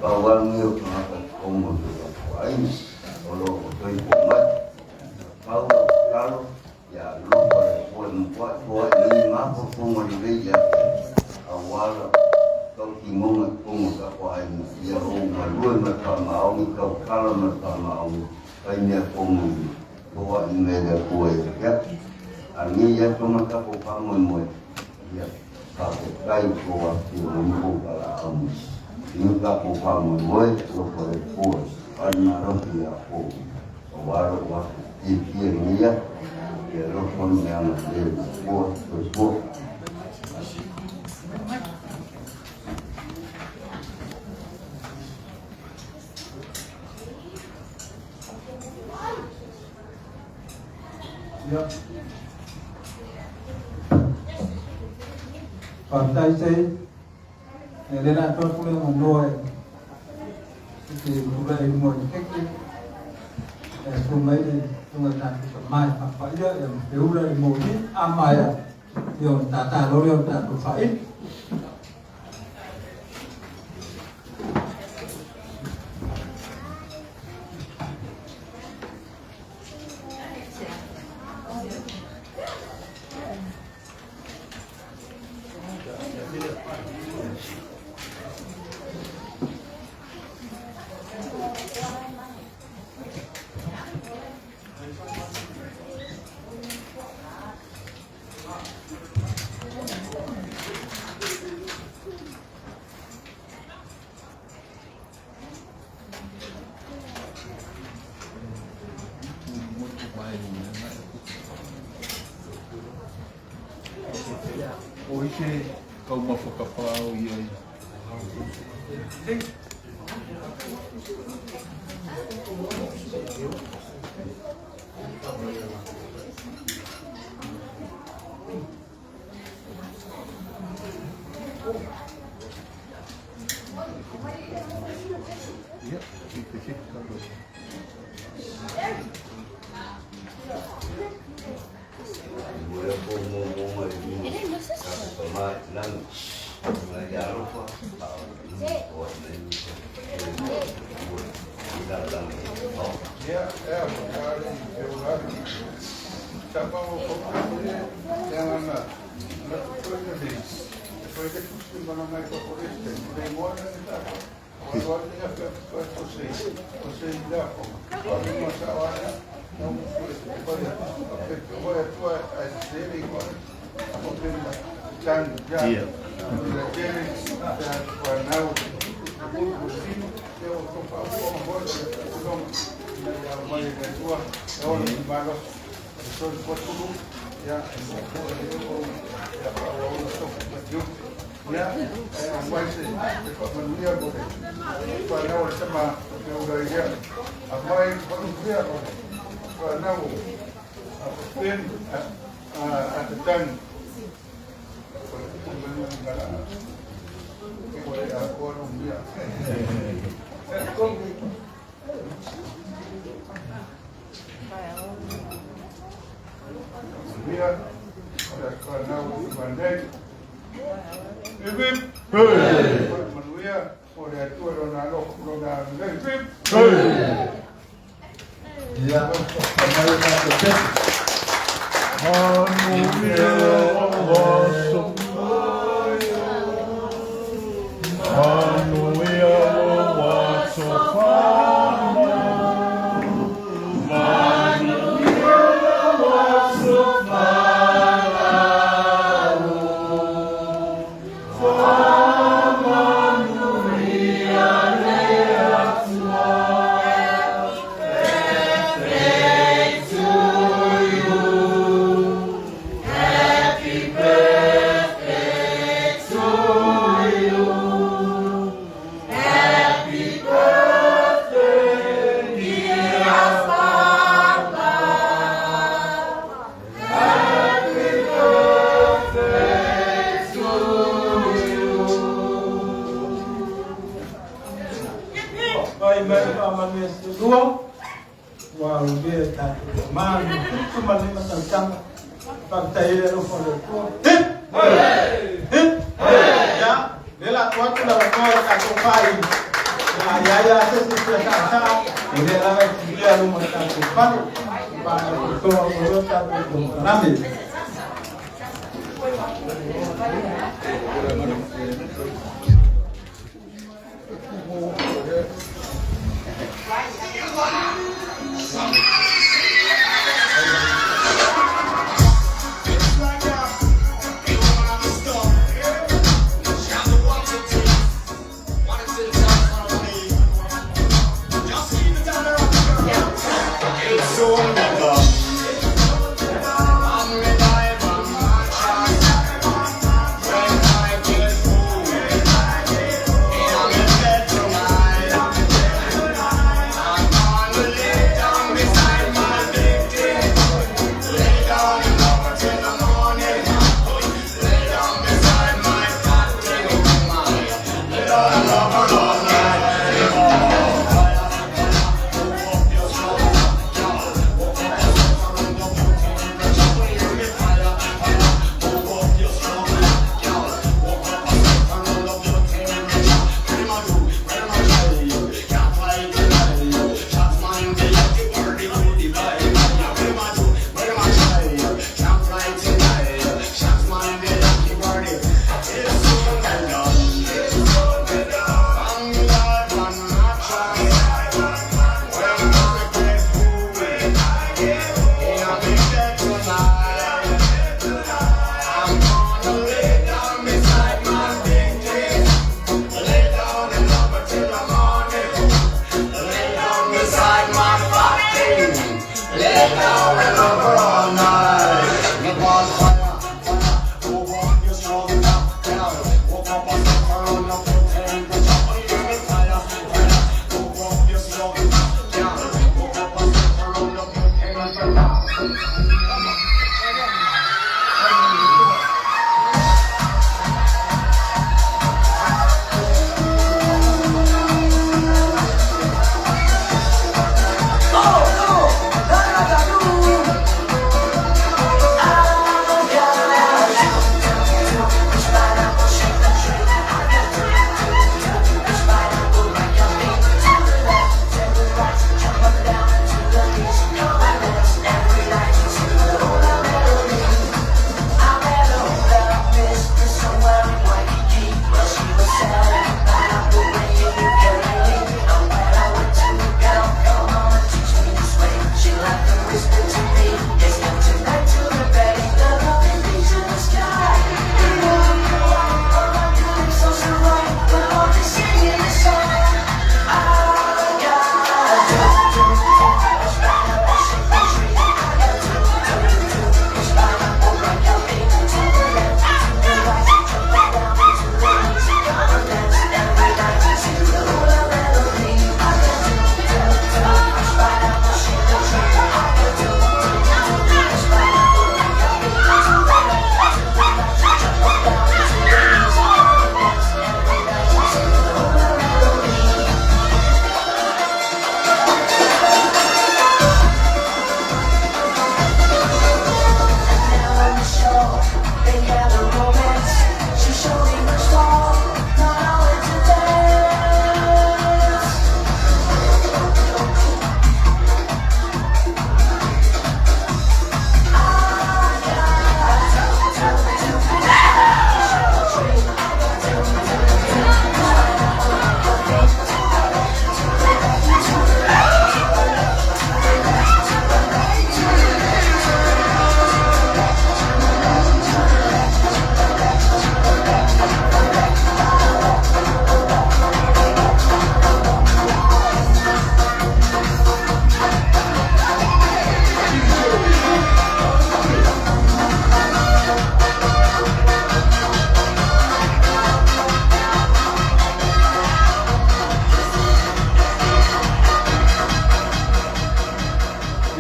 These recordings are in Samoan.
Pau lava lenei o tagata totonu o le tatou aiga o lo o soifua mai. Pau lau tatalo, ia alofa le Atua e matuai foai mai ni mafaufauga lelei ia te oe, aua lau tautinoga i totonu o le tatou aiga, ia ou galue ma le faamaoni, tautala ma le faamaoni, fai mea tonu i foai mai e le Atua ia te au. A o lenei aso ma le tatou faamoemoe, ia faafetai i tou afifio mai ma tou valaau mai. I lo tatou faamoemoe, alofa le Atua, fai malosi ia outou aua lou aso fiafia i lenei aso. Ia alofa ma le agalelei o le Atua. Soifua. Ia. Faafetai sei. E le la atoa atu le avanoa e te tulai i luma o le keke. E susu mai le susuga i le tatou tama e faapaia ia ma feula le moli a maea ia ona tata loa lea o le tatou faaili. O i te taumafa kapao i ai. Ia, i te keke Ia, e a whakaari i te orari. Tama o koutou e, te angana, na tutuina nei, e whai te kusi mana mai ka koreste, le moana e tātou, o alo ane a whea tutua o se, o se i lako, o alo ma sa o ana, na umu fue te whai a, a pe te whai atua a te tere i koe, a mo te na tanu, ia, o te tere, te a whanau, te puru o sinu, te o tō whaapua ma hoi, o te kulonga, ina ia au mai e le Atua, e ola te malosi, o le soifua tulu, ia, e muamua e le o, ia faaauau ona tofi ma tiute. Ia, e aumai se, se faamanuia mo le whanau o le tama o te ura ia. Aumai manuia o le whanau o Ben a te tani. O le kupu manu ngala. O le a koa no mia. Manuia o le whanau o te manei. Hip hip. Manuia o le Atua lona alofa lona agalelei. Hip hip. Ia, aumai o tatou keke. Manuia o aso Manuia o aso whanau Manuia o aso whanau Whamanuia le Atua Happy birthday to you Happy birthday to you Happy birthday dear Papa Happy birthday to you. Mai mai faamanuia se lua ua aulia e tatou tama le 75 tausaga. Faafetai ai le alofa o le Atua. Hip! Hip! Ia, lea o le a tuu atu le avanoa i le tatou faaili. Ai ai a se se se sa sa o le lava i le alu ma tatou fale pa to o tatou konokalame.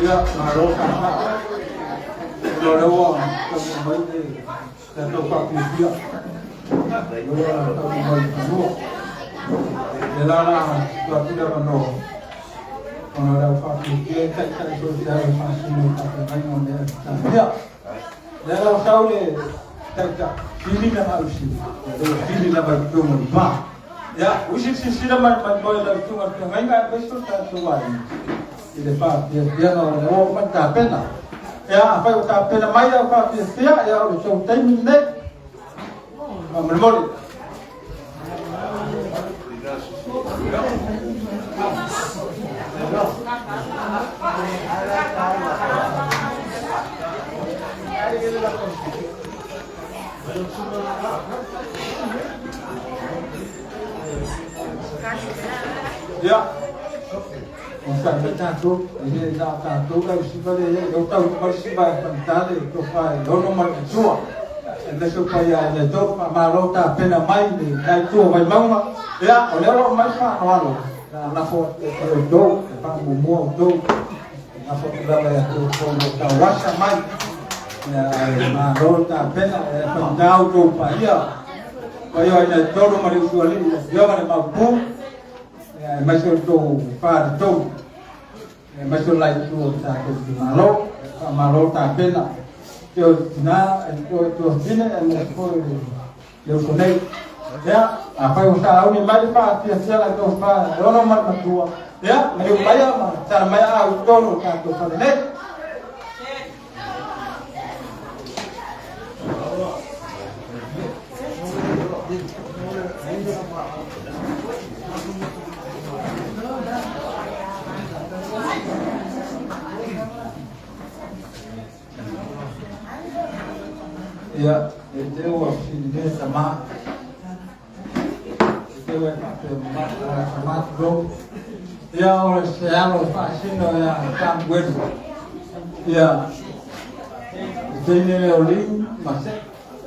Ia, malo sa. O le ua tau mai le tatou faafiafia. Ua tau mai fanua. Le la tuatu le avanoa ona le au faafiafia e taitai sosiale faasino faafeagaiga o mea Ekalesia. Le la sau le taitai fili na gausi, le ua fili lava i totonu o le va. Ia, usi silasila mai mai moe lau susuga i le feagaiga aemaise o tatou aiga i le faafiafiaga o le ua uma ona tapena. Ia, afai ua tapena mai au faafiafia, ia o le tou taimi lenei. Faamolemole. Ia, o sa mai tatou, e le na o tatou lau siva le ia, o tau mai siva e fagata le tofa e ono ma le matua. E aemaise o paia e le tolu faamalo tapena mai le la itu o Vaimauga. Ia, o lea ua aumai le faaaloalo, o le a lafo atu ia te outou, e faamuamua outou, e lafo atu lava ia te outou o lo o tauasa mai. Ia, ae malo le tapena, e fagata outou paia, paia o Aiga e Tolu ma le Usoalii, le Afioga i le Maopu, ia, aemaise o le tou faletolu, aemaise o le la itu o le tatou itumalo. Faamalo tapena. Te o tina, e o tuafafine, aemaise foi o le uso nei. Ia, afai ua sauni mai le faafiafiaga i tofa e ono ma le matua, ia, maliu maia ma tala mai aau i totonu o le tatou fale nei. Ia, e te ua fesili nei tama. E te ua e faapea tama tulou. Ia, o se alo faasino ia Samuelu. Ia, i teine lea o Ling ma Se,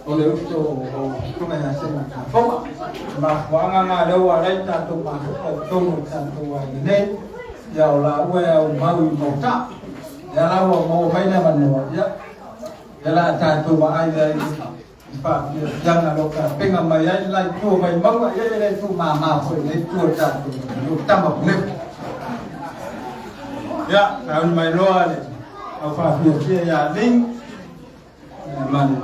o le uso o Susuga ia Sema Tafoga. Mafuaaga na lea ua ala ai tatou mafuta i totonu o le tatou aiga nei. Ia, o laua e aumau i mauta. Ia la ua maua mai le avanoa, ia, ia la tatou vaai ai i faafiafiaga o lo o tapena mai ai le la itu o Vaimauga, ia e le tuumama foi i lenei itu o le tatou atunuu, tama punefu. Ia, sauni mai loa le au faafiafia ia Ling ma le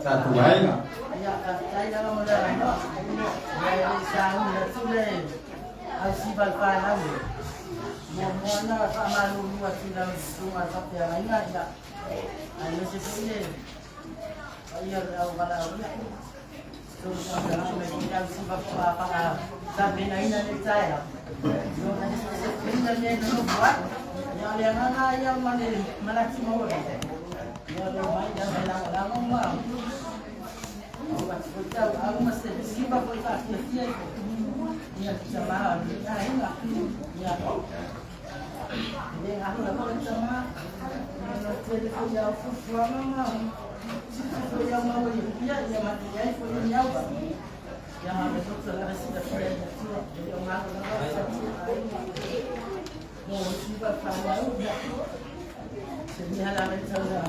tatou aiga. Ia, faafetai lava mo le avanoa. Ia, e le i sauni atu le au siva i le fanau e. Muamua ona faamalulu atu i lau susuga i le faafeagaiga, ia, aemaise foi le paia o le au valaauina. Tolu mai foi le au siva faatapenaina lenei taeao. Ia, ona eseese foi le mea e nonofo ai. Ia, o le agaga lava ia ma le manatu maualuga, ia o le omai lava e lagolago ma avatu foi tauau ma se siva foi faafiafia i ia tama o lenei aiga. Ia, e le galo lava le tama, ona tele foi au fuafuaga ma tiute foi au maua i Apia, ia ma i ai foi ni au. Ia, ma le toto lava silafia e le Atua, e le o galo lava le fatuaiga mo siva fanau. Ia, se mea lava e tau na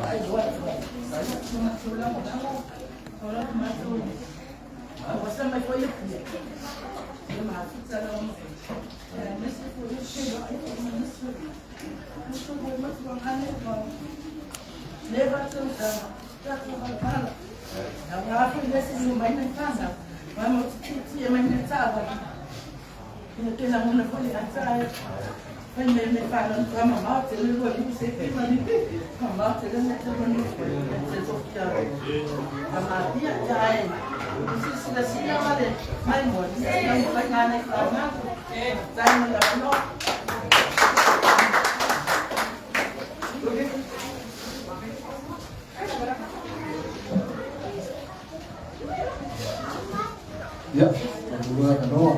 faailoa atu ai. Ia, matou lagolago, o la matou tauasa mai foi Apia. Ia, mafuta lava ma ia, aemaise foi o feiloai foi ma nisi o uso foi matuagane ma le faatautaga tatou valavala. Aua foi le sili mai na fanau, ma mo tietie mai na taavale. Ia, te lagona foi le ata e fai me me fanau ka mamao tele lua liu se pe mani mamao tele me te mani te tofia kamapia. Ia, ae silasila ma le mai mo ia mo kai ngana i fanau tai mo le avanoa. Ia, ua avanoa.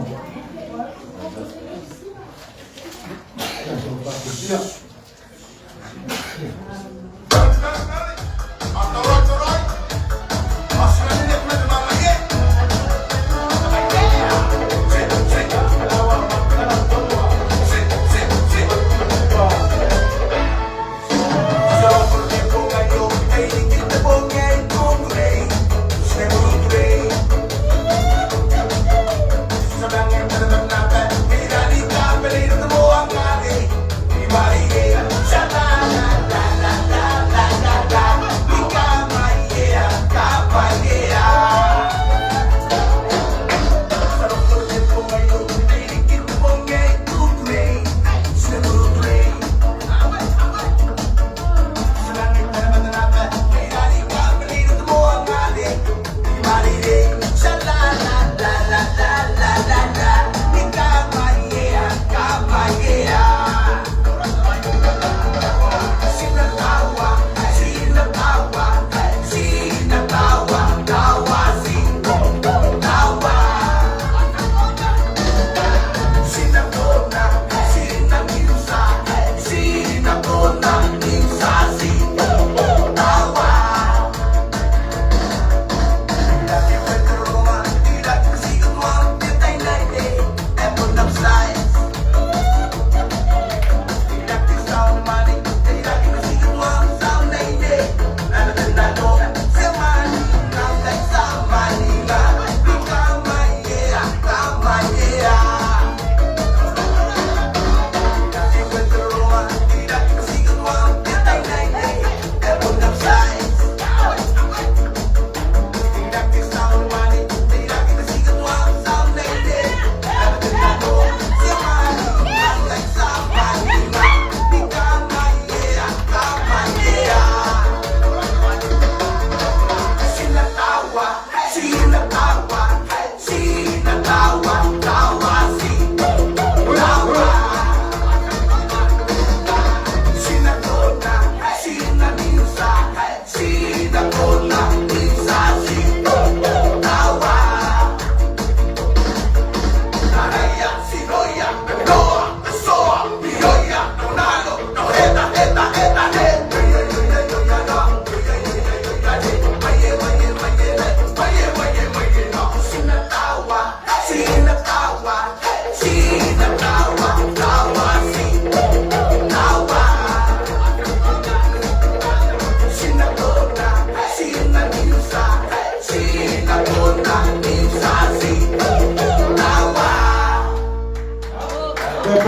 Tatou faafiafia.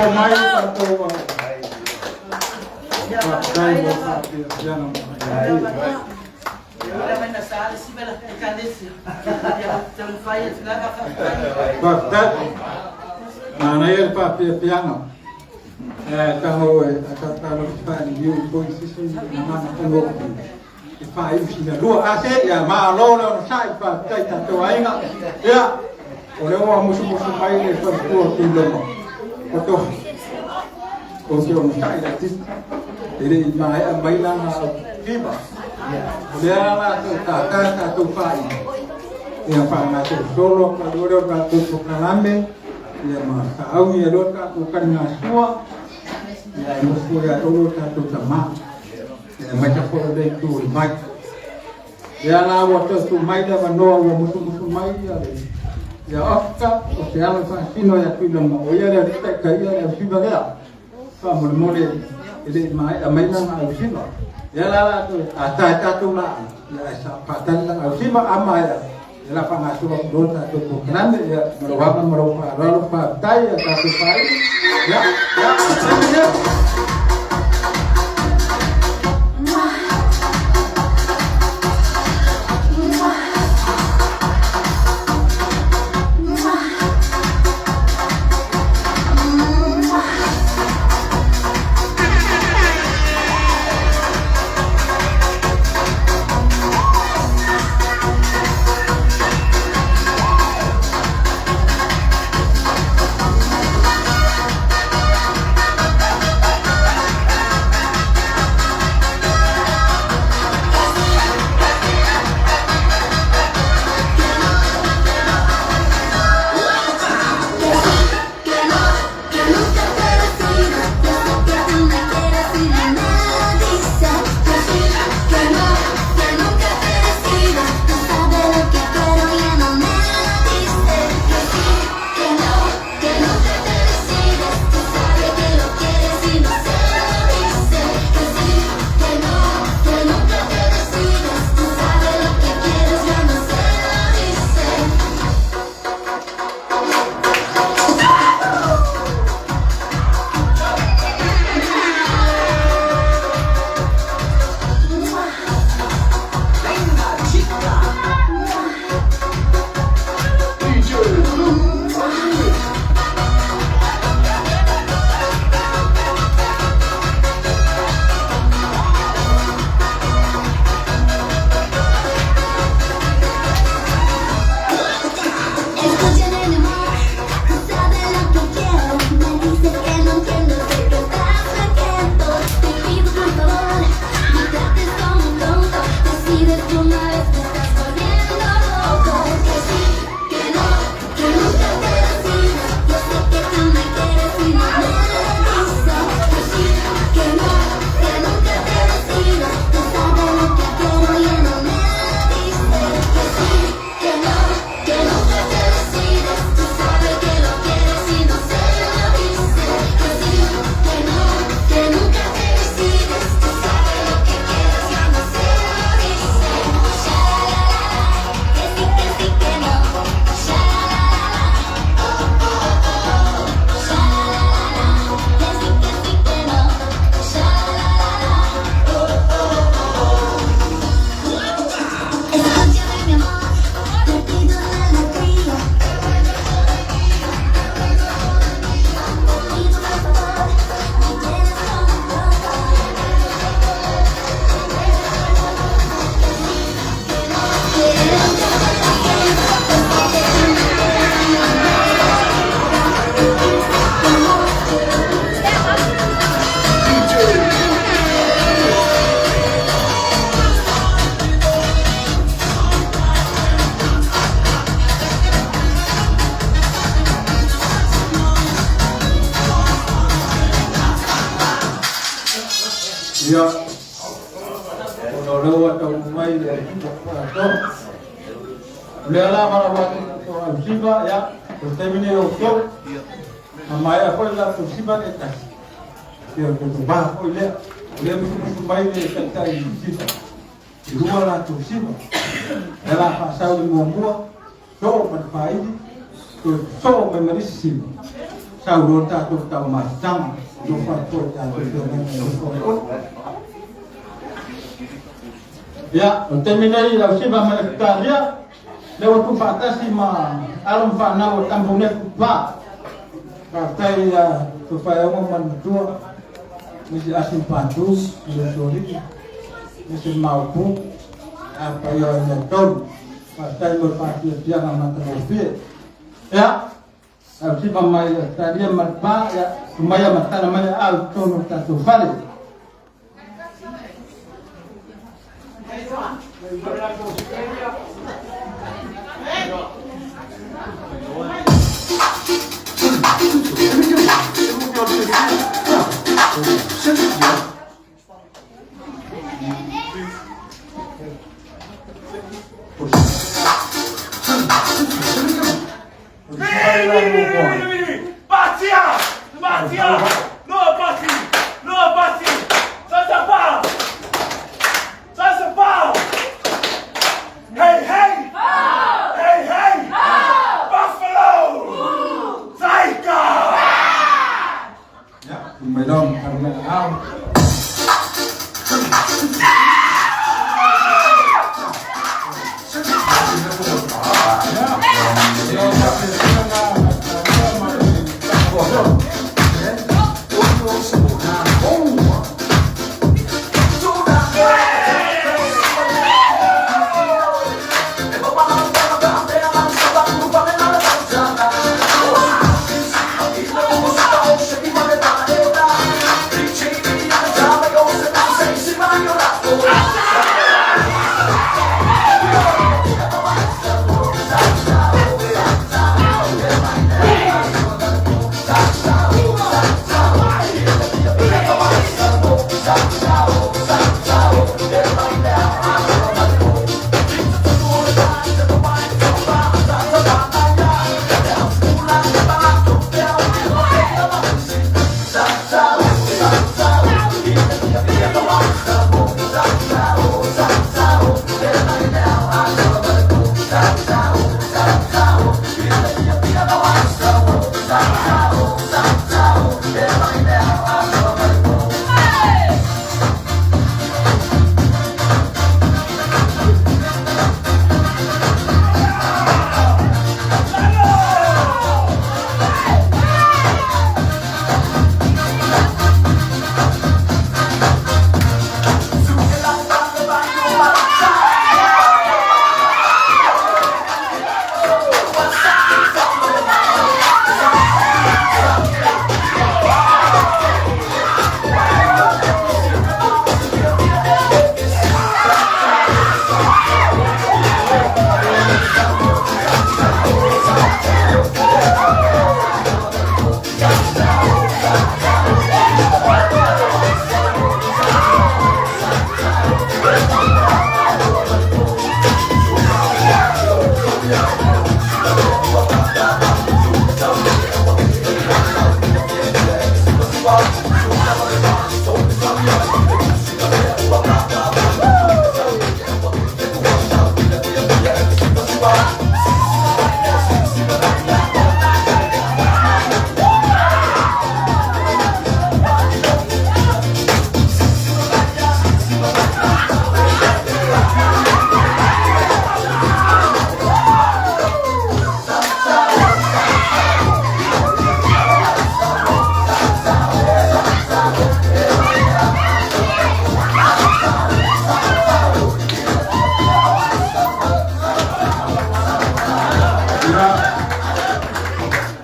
Lafo mai tatou faafetai mo faapiapiaga mai. Faafetai. Manaia le faapiapiaga. Ae tago e atatalo faaliliu foi sisi gagana faigofie e faaiu sina lua ase ia malo le onosai faafetai tatou aiga. Ia o lea ua musumusu mai le faletua o Tuiloma o tofi o te onosai laitiiti e le i maea mai lana aufiva. O lea la tatou tātā tatou faaii ia faagasolosolo atu lea o tatou polokalame ia ma saaugi ai loa tatou taligasua ia e nofo ia olo tatou tamā ia mai ta foi le itu o le vai. Ia la ua toe tuu mai le avanoa ua musumusu mai ia le ia Oscar o se alo faasino ia Tuiloma o ia le taitaia le ausiva lea. Faamolemole e le i maea mai lana ausiva. Ia la la toe tātā e tatou laau ia ae sa faatali lana ausiva a maea ia la faagasolo atu loa tatou polokalame ia ma lou ava ma lou faaaloalo faafetai ia tatou faaii ia ia ia. Ia, ona o lea ua taunuu mai le atoa. O lea la valaau atu i tatou ausiva, ia, o le taimi nei o outou, a maea foi le latou siva le tasi, ia o le tatou va foi lea. O lea musumusu mai le taitai i siva, e lua latou siva. Lea la faasau le muamua, soo ma le faaili, toe soo mai ma le isi siva. Sau loa le tatou taumaitaga, alofa atu foi i le tatou feagaiga i loko o le ulu. Ia, o le taimi nei lau Siva ma le Kitaria, lea ua tuufaatasi ma alo ma fanau o Tambunefu Pa. Faafetai ia Tofaeogo ma le Matua, Misi Asim Patu, le Usoalii, Misi Maopu, a paia o le tolu. Faafetai mo le faafiafiaga matagofie. Ia, lau Siva mai le Kitaria ma le Pa, ia, tumaia ma tala mai aau i totonu o le tatou fale. Ia, mai loa ma tala mai aao.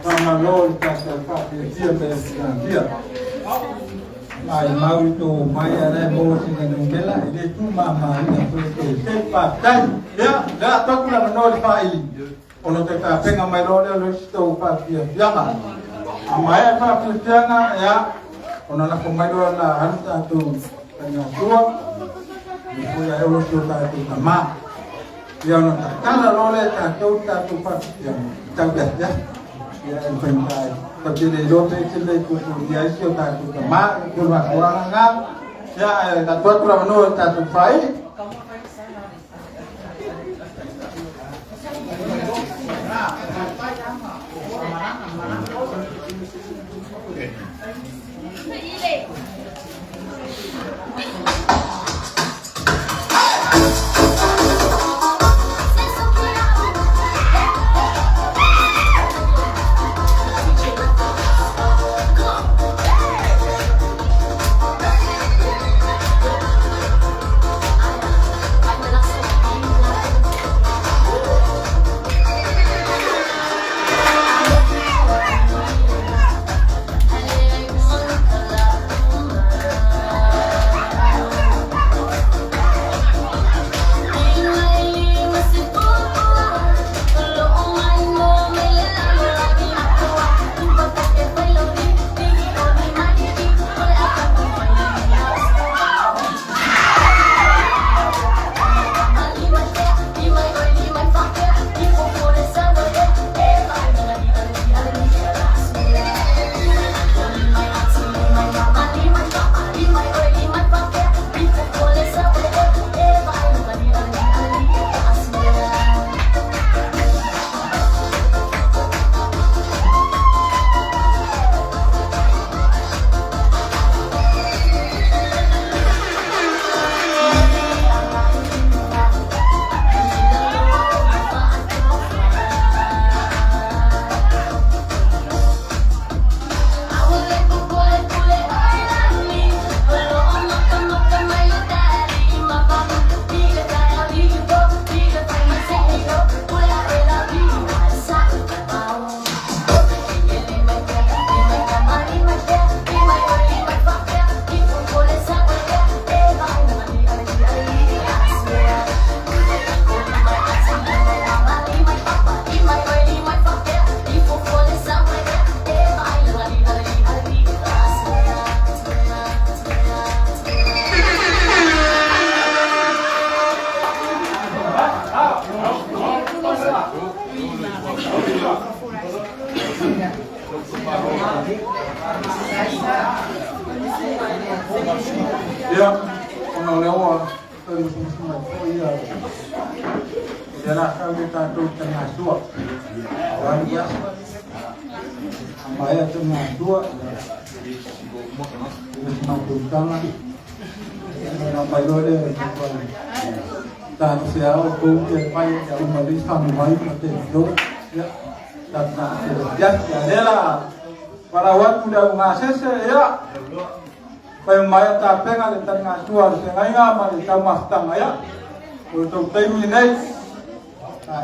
Faamalo i le tatou faafiafia pe fiafia. Ai mau i tō mai a le mō sina numela e le tū māmā ina koe te te faafetai. Ia, le a toku la manoa le whaili. Ona te tapenga mai loa lea lo isi tau faafiafiaga. A maea faafiafiaga, ia, ona lafo mai loa la alu tatou faigatua, e foi a e o si o tatou tamā. Ia ona tatala loa lea e tatou le tatou faafiafiaga, tau le afiafi. Ia e faigata ai. Tatou te le iloa pe ese mea e tuatuagia ai si o tatou tamā, ia pei o le mafuaaga lena. Ia, ae tatou atu le avanoa i le tatou faaili. Ia, ona o lea ua toe musumusu mai foi ia lea la sau le tatou taligasua. Ia, a maea taligasua, ia, si matou tala, ona mai loa lea e ta se ao kou te pai ia uma le samu mai ma te lo ia ta ta ya ya le la para watu le unga sese ia pai mai ta penga le taligasua le fegaiga ma le taumafataga ia o le tou taimi lenei a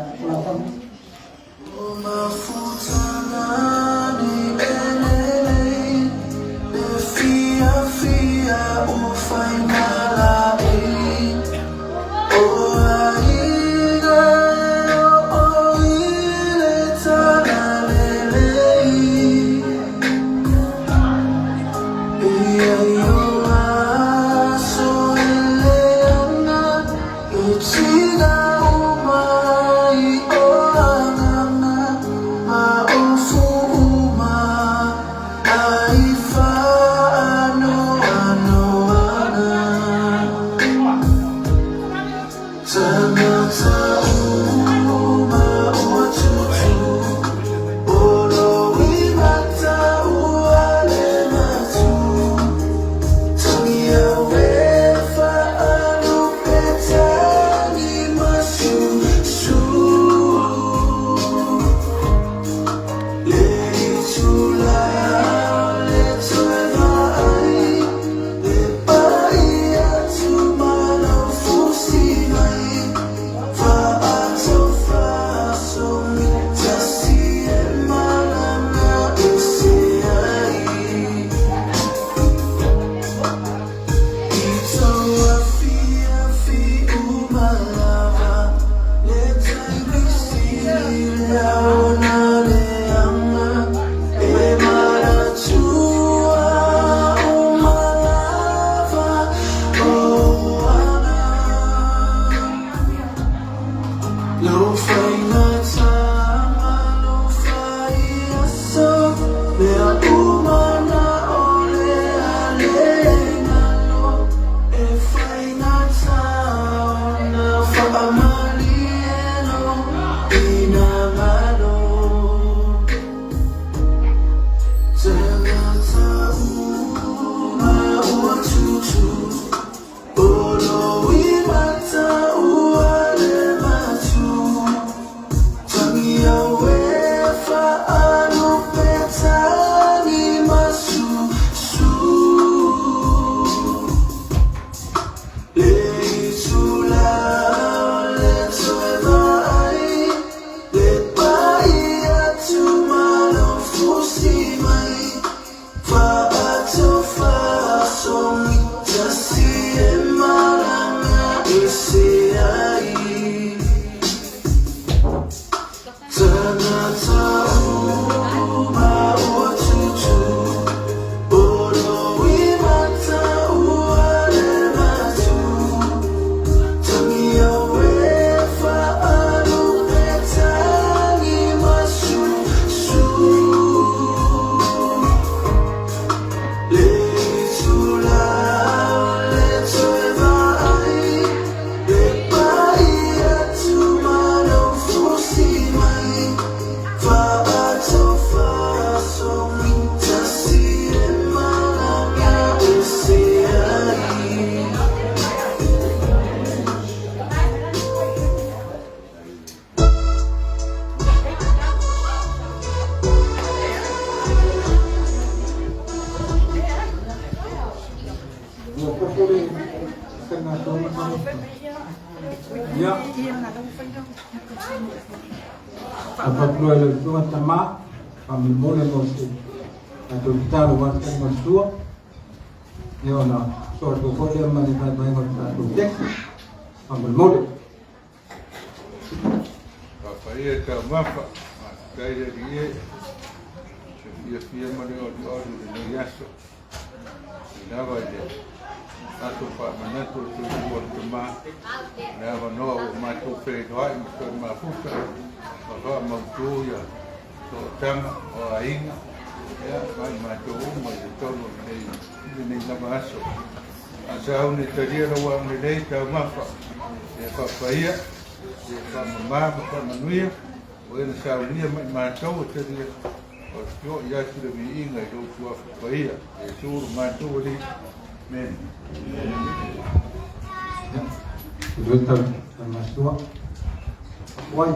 Ia. Faapulua i lau Susuga Tamā, faamolemole mo se tatou tatalo aua le taligasua. Ia ona soa atu foi lea ma le vaevaega o le tatou keke. Faamolemole. Papaia taumafa, faafetai le Alii e, se fiafia ma le olioli o lenei aso. I lava i le aso faamanatu o le soifua o le Tama, le avanoa ua matou feiloai ma toe mafuta ma faamautu ia sootaga o aiga. Ia, ma i matou uma i totonu o lenei, lenei lava aso. A sauni e talia lau agalelei taumafa, ia faapaia, ia faamama ma faamanuia, o e na saunia ma i matou e talia, o te oo i atu le viiga i lou Suafa Paia, Iesu lo matou Alii. Amene. Ia, le tau masua. Wai.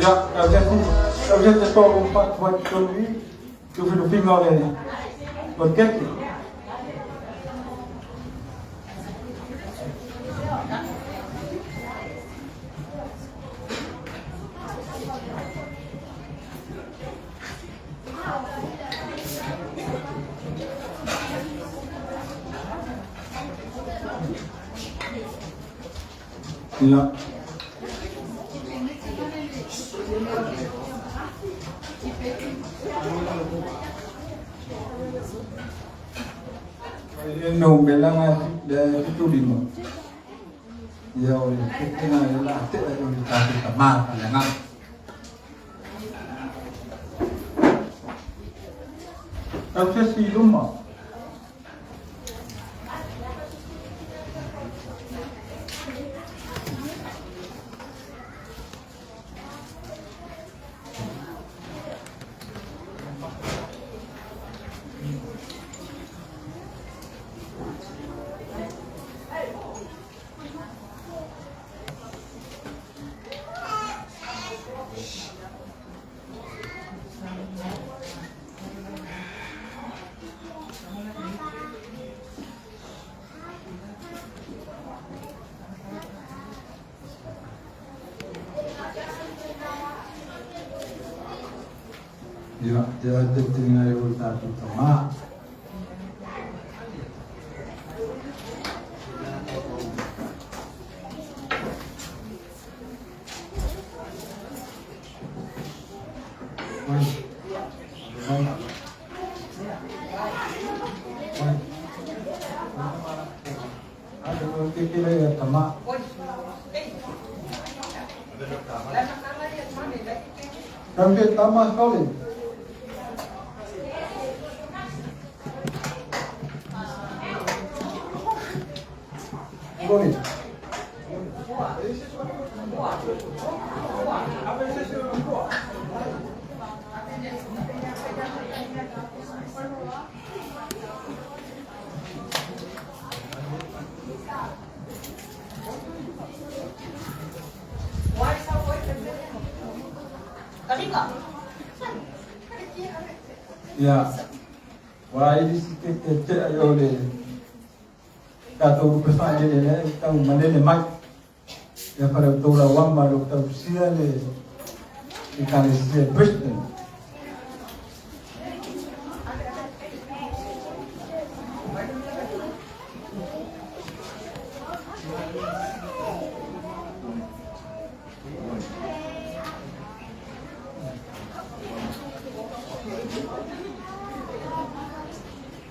Ja? Ia, tau se te tolu whatu whai tonu i, tu whinu whinga o le o le keke. Ia. E no melanga le tutulima. Ia o le keke na le la te o le tātou tamā ka le ngā. Tau se si luma. Ia, te ai te tinga e o tātou tamā. Oi. Oi. keke le tama. Kampe tama sole. Sole. Ia, wa ili si te te te ai o le tātou upe whaelele le tau manene mai. Ia whare o tōra wama lo tau sia le i kane sia Brisbane.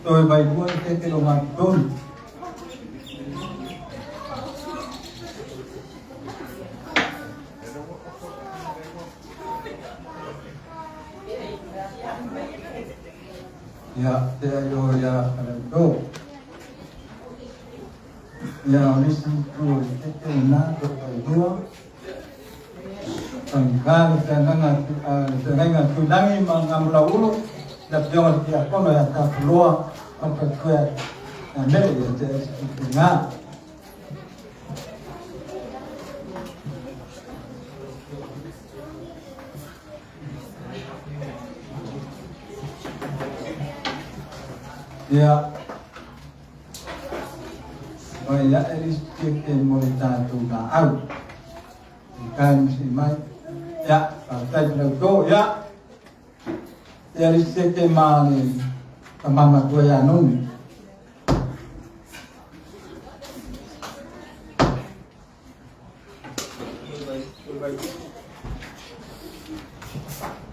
Toi vai lua te te lo matonu. Ia te aio ia wharau Ia o nisi tu te te nā to vai lua. Pangkali te nganga tulangi ma ngā mula ulu. Na pionga te akono ia tāpuloa. Pampa koe na mele ia te ngā. Ia, o ia eris te te mo le tātou ngā au. I kai misi mai. Ia, pa tai lau tō, ia. Ia eris te te mā le ka mama koe a numi.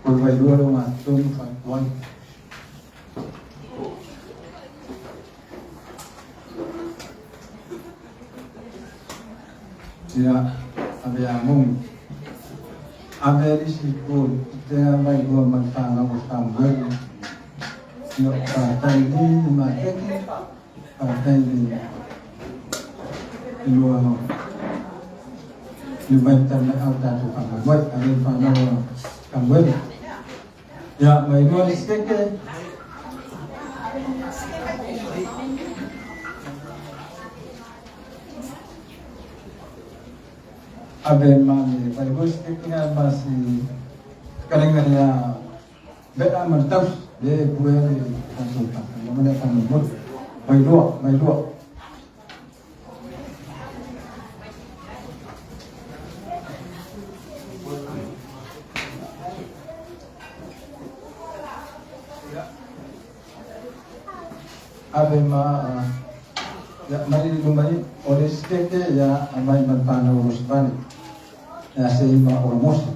Koe vai lua lo ngā tōnu whai. Ia, abe a ngongi. Abe risi ko te mai lua mai whānau o Samuel. Ia, pa tai ni ma teke, pa tai ni lua no. Ni mai tana au tātou whanau, abe whānau o Samuel. Ia, mai lua ni teke. Abe mani, vai lua si teke ngā masi kalenga ia bea martaus le pue le tātou whānau, mana whānau mo. Mai lua, mai lua. Abe ma ya mai lumai o le steke ya amai manpana urusbani ya se ima ormosi.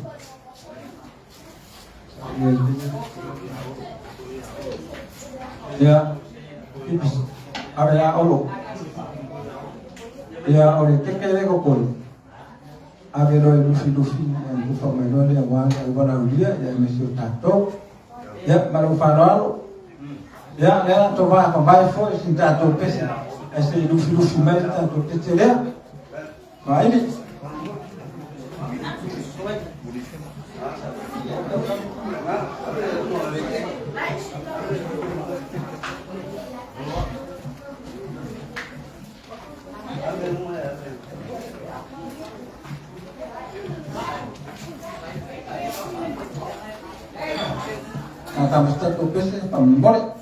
Ya ipis abe ya olo. Ya o le teke le kokoi. Abe lo lufi lufi ya lufa mai lo le wa wa ulia ya mesio tato. Ya maru fanoalo. Ya le to va ko vai fo sin tato pese. Ese lufi lufi mai tato pese le. Vai ni. Mata mesti to pese pambole.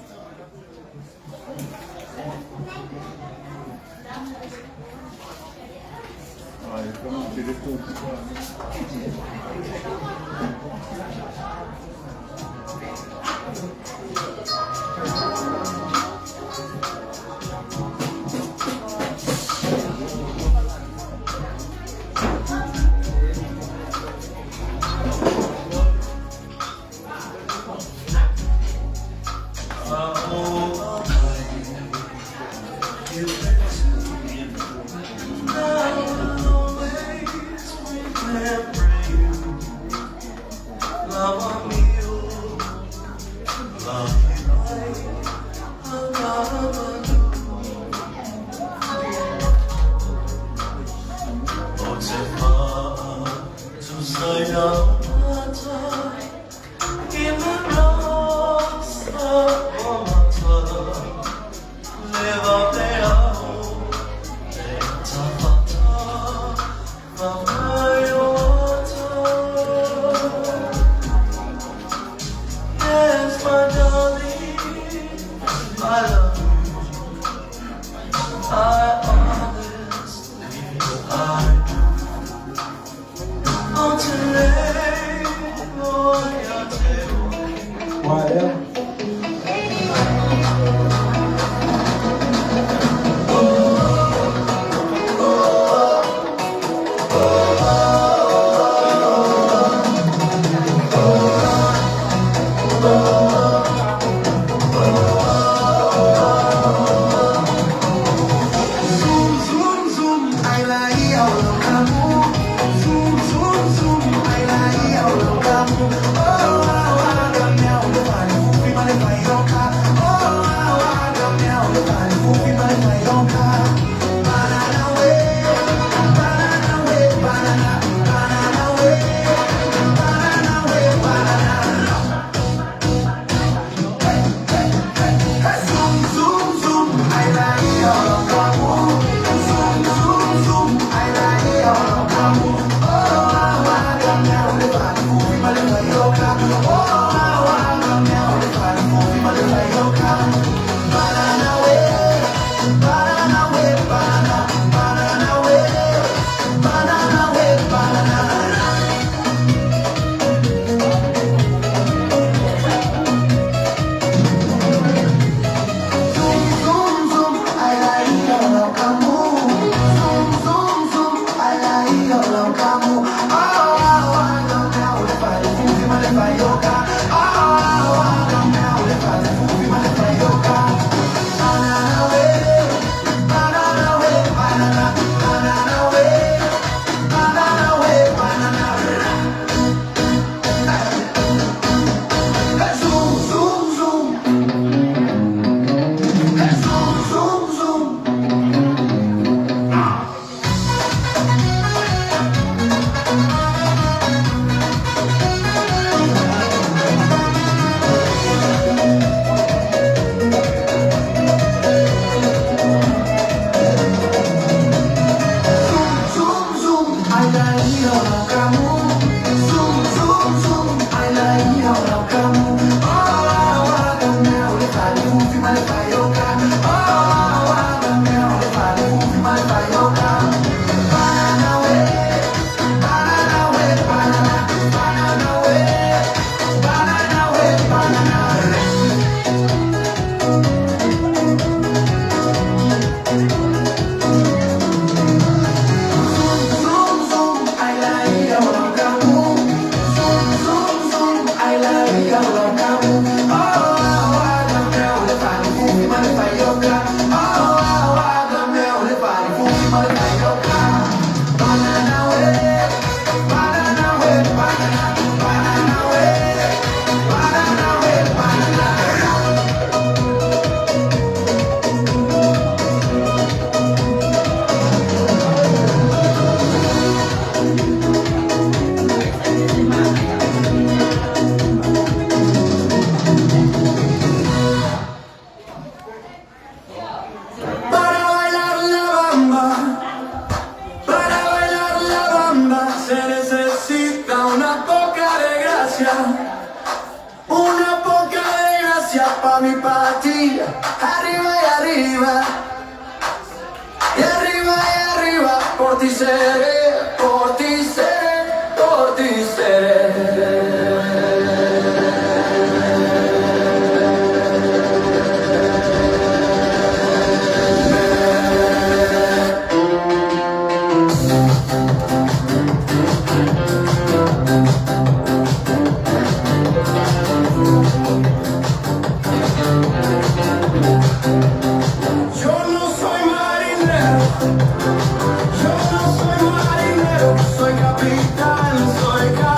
Yo no soy marinero, soy capitán, soy capitán.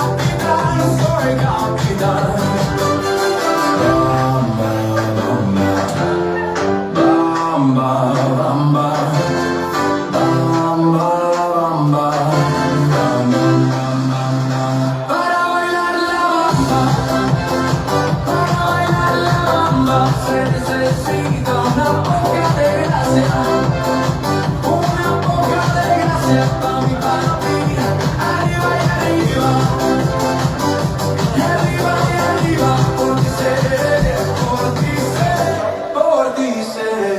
Necesita una poca de gracia, una poca de gracia pa' mi pa' ti. Arriba y arriba, y arriba y arriba, por ti seré, por ti seré, por ti seré.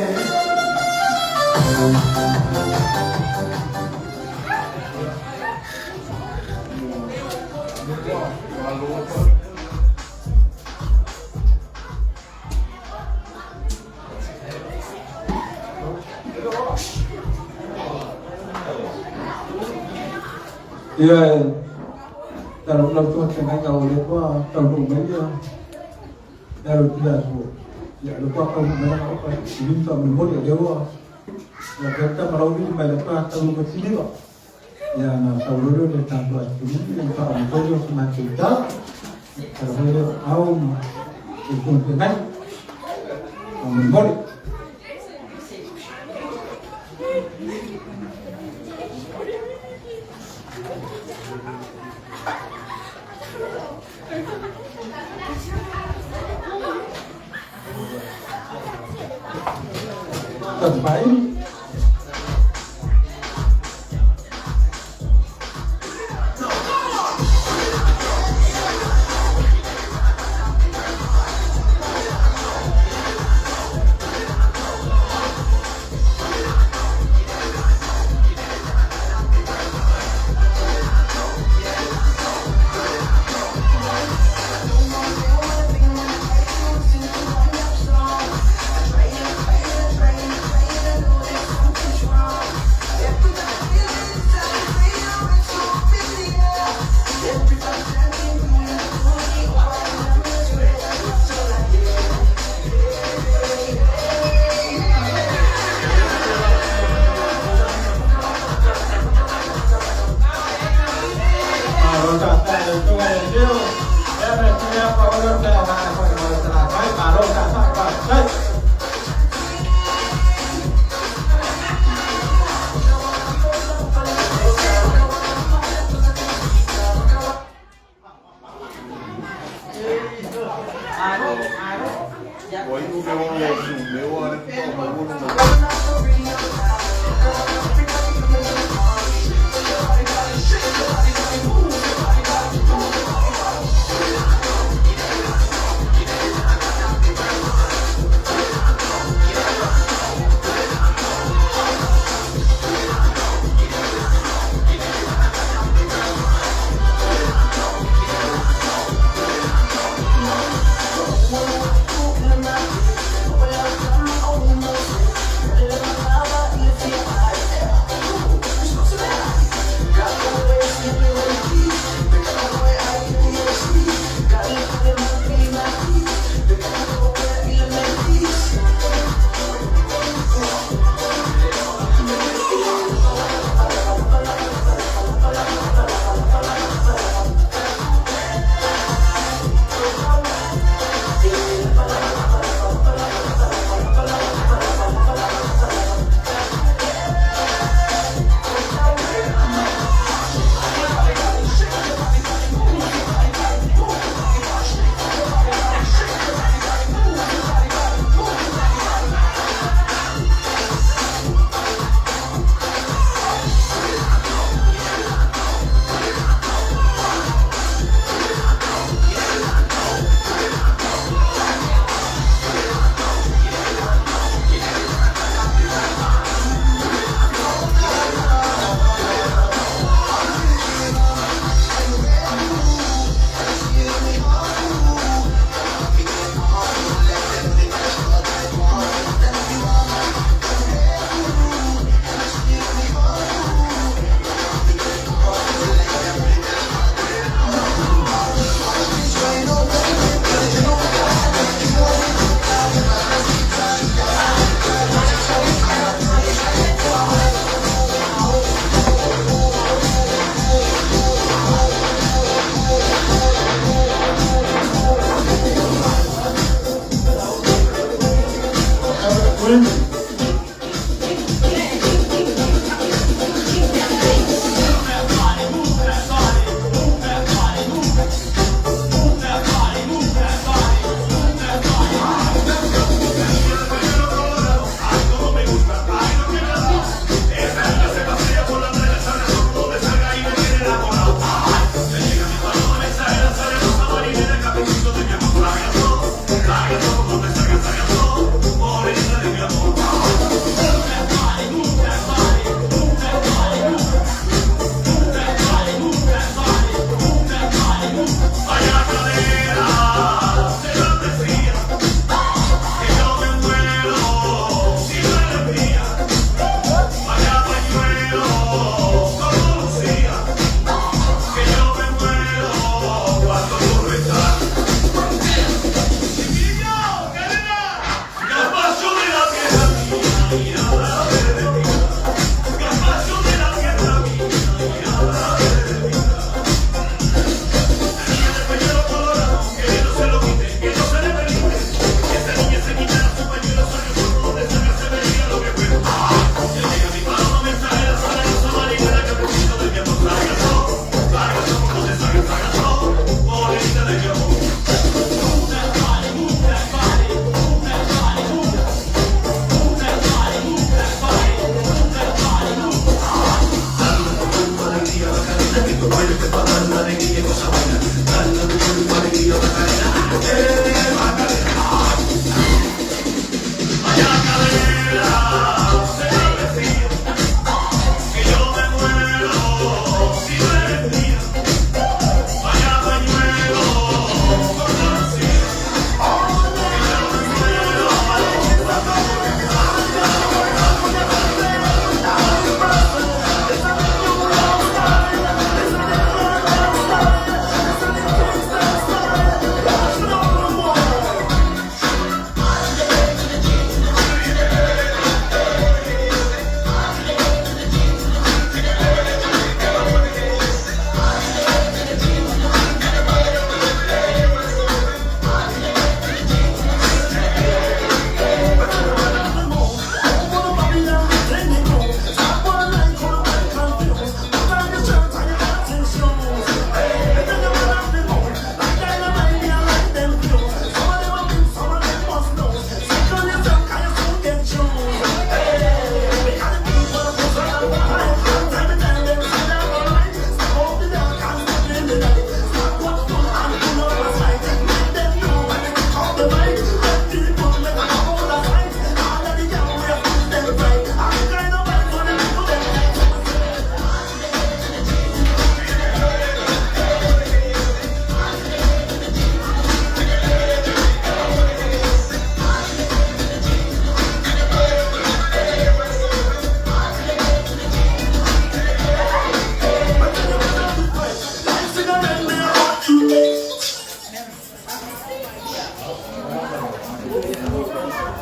Ia talo lau tua tenga o le kwa tau no mai ia ya ro tia so ya lo kwa kau mai na opa ni ta mo mo le wa ya ka ta ma ro ni mai la pa tau mo tini wa ya na sa ro ro le ta to a tini ni pa mo ko ro ma te ta ta ro le au ma te ko te ngai mo mo tận phải.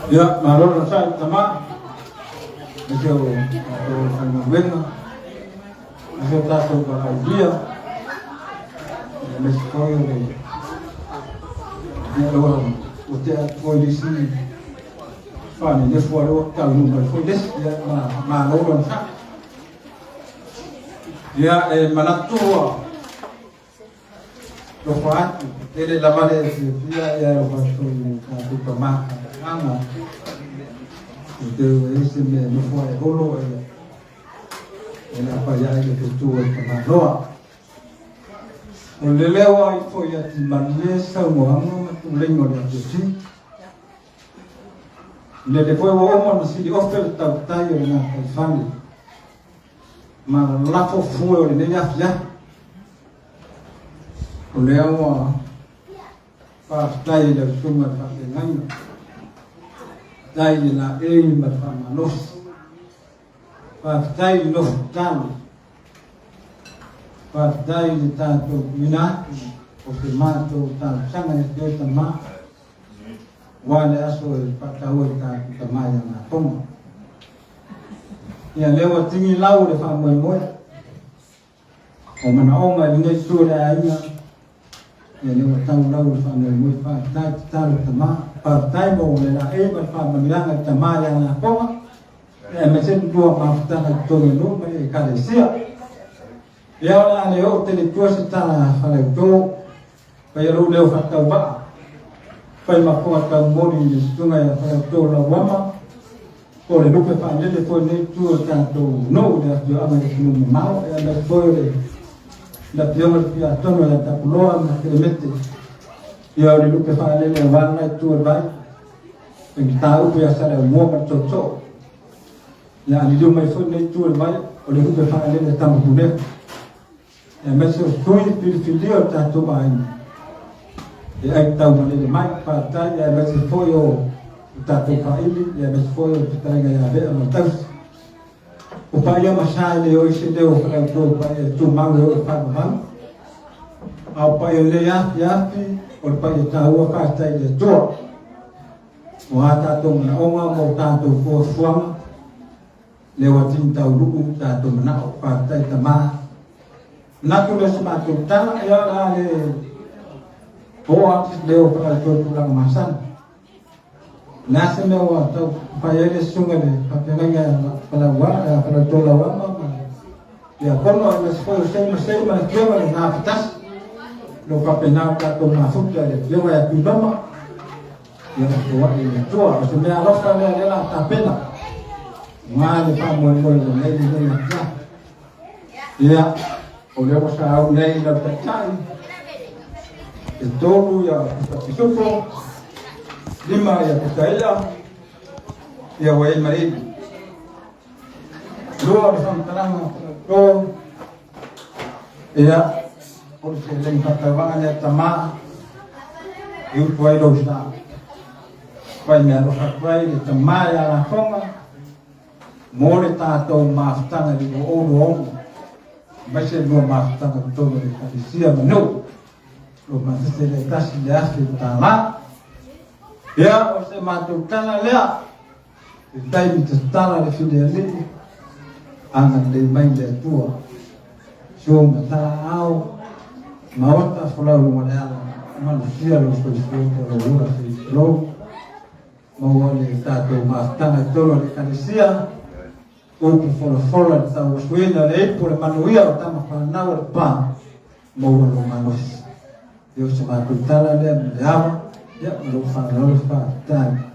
Ia, malo le onosai i tama, aemaise o tatou faigaluega, aemaise o tatou valaaulia, aemaise foi o le ia ua ua tea atu foi le isi faanenefo a lea ua taunuu mai foi le isi. Ia, ma malo le onosai. Ia, e manatu ua Alofa atu, tele lava le fiafia ia alofa atu i le tatou tama aga. I te ua i se mea nofo ai holo e e la pa ia i le tu o tama loa. O le leo ai fo ia ti malie sau mo anga ma tu lengo le atu. Le le foi ua uma na sili ofe le tautai o le gataifale. Ma lafo fue o lenei afiafi. O lea ua faafetai i lau Susuga i le Faafeagaiga, faafetai i le laei ma le faamalosi, faafetai i le nofo tatalo, faafetai i le tatou tuuina atu o se matou talosaga ia te oe Tama, aua le aso e faataua i tatou Tama ia Gatoga. Ia lea ua tini lau le faamoemoe. O manaoga i lenei itu o le aiga, ia lea ua tau lau le faamoemoe, faafetai tatalo tama, faafetai mo le laei ma le faamanuiaga i tama ia Lakoga, aemaise le lua mafutaga i totonu o nuu ma le ekalesia. Ia o le a le oo tele i tua se tala faleuto, fai lou leo faatauvaa, fai ma foga taumoli i le susuga ia Faleuto Lauama, po o le lupe faalele foi lenei itu o le tatou nuu i le afioaga i atunuu mamao, aemaise foi o le afioga i le Tuiatono ia Tapuloa ma Kelemete, ia o le lupe faalele aua lena itu o le vai, faigata upu ia Saleaaumua ma le Tootoo. Ia a liliu mai foi lenei itu o le vai, o le lupe faalele a Tamapunefu. Aemaise o sui filifilia o le tatou aiga e ai taumalele mai, faafetai, aemaise foi o tatou faaili, aemaise foi o le fetalaiga ia Vea ma le Tausi. O paia ma sa e le o i se leo o Faleuto, o paia e tumau e oo i faavavau. A o paia lelei afiafi, o le paia taua, faafetai i le Atua. O a tatou manaoga ma o tatou fuafuaga, Lea ua tini tauluu tatou manao. Faafetai tama. Manatu lea se matou tala, ia o le a le oo atu se leo o Faleatua i tulaga masani. O le a se mea ua tau fai ai le susuga i le faafeagaiga ia Faleauto Lauama ma le Tiakono aemaise foi o Sei ma Sei ma le afioga i le Gafatasi. O lo o faapena o tatou mafuta i le afioga ia Tuiloma. Ia foai i le Atua. O se mea alofa lea lea la tapena. Aua le faamoemoe o lenei lenei afiafi. Ia, o lea ua saau nei lau taitai. E 3 ia pisupo, 5 ia pitaia, ia ua i ai ma le ivi. 2 o le faamatalaga o ia, o le seleni faatauvaga lea tama, e utu ai lou sa. Fai mea alofa atu ai le tama ia lafoga, mo le tatou mafutaga i le 2026, aemaise le lua mafutaga i totonu o le Ekalesia ma nuu. Lo matate le tasi le $1,000. Ia, o se matou tala lea. I taimi tatala le filialii, agalelei mai le Atua. Sua ma talaao, maota folau luga le ala, malutia lou soifua po o lou ola seitulou. Maua le tatou mafutaga i totonu o le Ekalesia, upu folafola i le tauasuina o le ipu o le manuia o tama fanau a le pa, maua lou malosi. Ia o se matou tala lea ma le ava, ia ma lou faaaloalo faafetai.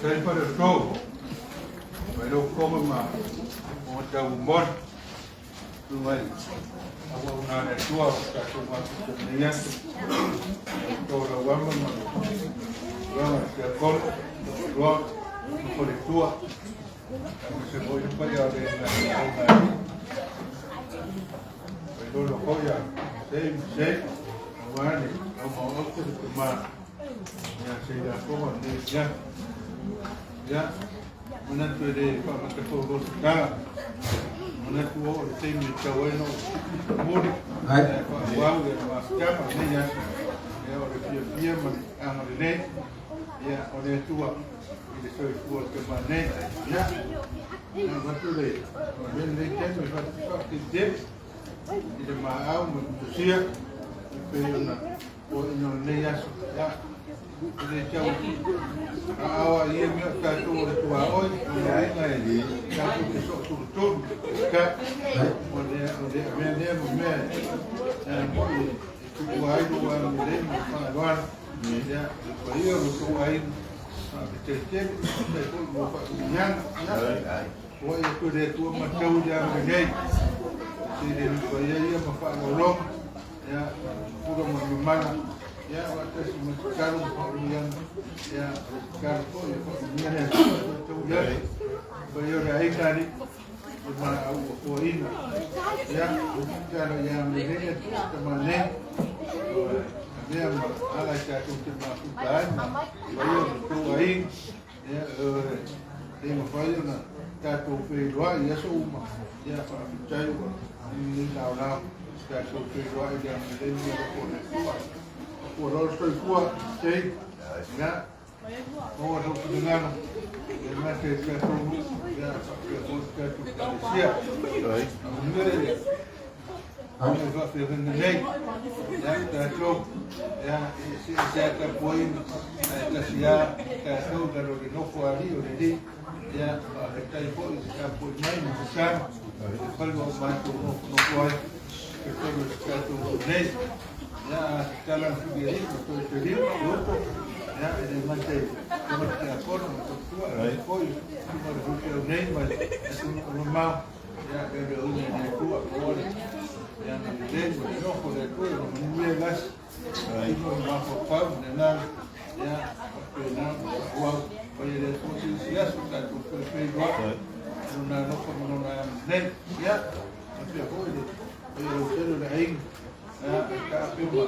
Sei pa le tou, mai lou koga ma o tau moni, tu mai, aua una le tua o tatou mafuta nei atu, o tō lau ama ma le tuaga sia kolo, lua, no le tua, aemaise foi le paia o le na Lolo foi a sei ma sei, aua le au maoto le tama, ia sei la koga le ia. Ia, manatu e le whaamata fou lo se tala. Manatu o le taimi e tatau ai ona ou momoli ae faaauau le mafutaga o lenei aso. Ia, o le fiafia ma le agalelei ia o le Atua i le soifua o le tama nei. Ia, na avatu le o lenei taimi e faafetai i le maau ma le tusia e pei ona toeaiina o lenei aso. Ia, e le tau aao ai ia mea o tatou o le tuaoi, o le uiga e tatou te sootulutulu, ka, o le mea lea ma mea e moi e tuua ai lou agalelei ma le faaaloalo. Ia, le paia o lo outou aiga, faafetai tele, faafetai foi mo faamanuiaga. Ia, foai atu e le Atua matau i le agalelei, seleni paia ia ma faaaloaloga. Ia, pula ma mamala, ia, faatasi ma tatalo ma faamanuiaga, ia, o le tatalo foi, ia faamanuia le Atua e tatou i ai. Paia o le aiga alii, le maau ua foaina. Ia, tatalo ia agalelei le Atua tama nei, o avea ma ala e tatou te mafuta ai ma paia o le tou aiga. Ia, e le mafai ona tatou feiloai i aso uma. Ia, faafetai ua lenei laolao tatou feiloai i le agalelei ma le alofa o le Atua. Ua loa le soifua, sei, ia, maua sou finagalo, e le gata i le tatou nuu, ia, faapea foi le tatou Ekalesia. Amuia le Ia faafeagaiga nei, ia tatou, ia e eseese lava tapuaiga, ae tasi lava tatou i lalo o le nofo a alii o le Alii. Ia faafetai foi i le tapuai mai ma tatalo i faiva o matou nofonofo ai i totonu o si tatou nuu nei. Ia a tatala atu le Alii ma toe taliu le upu, ia e le gata i susuga i le tiakono ma tautua, ae foi susuga i le faifeau nei ma le atunuu mamao. Ia, e le uiga i le Atua, maua le agalelei ma le nofo o le Atua ina manuia le aso. Tino le mafaufau ma le agaga, ia, faapena ona faaauau. Paia i le Atua se isi aso tatou toe feiloai i Lona alofa ma Lona agalelei. Ia, faapea foi le paia lautele o le aiga, ia, e taape ma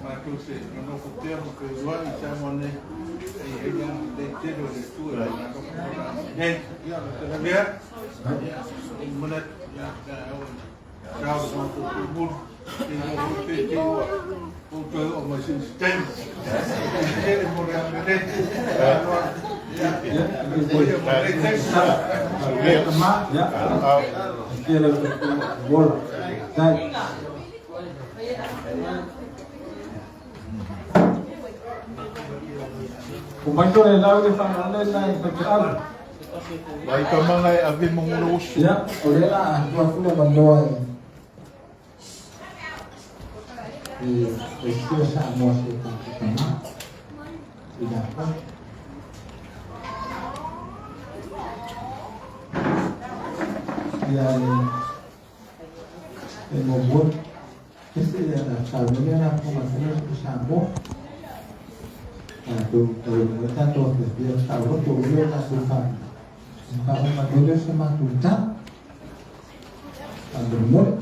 matou te nonofo pea ma feiloai i Samoa nei, e i ai le agalelei tele o le Atua i Lona alofa ma Lona agalelei. Ia, o le tala lea. Mai tole lau le whanau le nai whakeau. Vai ka manga e ave mo ngolo usu. Ia, o lea la a tua atu le avanoa i le sia Samoa se tatou tama i latou. Ia le muamua, ese ia na saunoa lea la fofoga fetalai o Samoa. Tatou talu ai tatou afiafia taoloto o lea tatou faamamalu lea se matou tala. Faamolemole.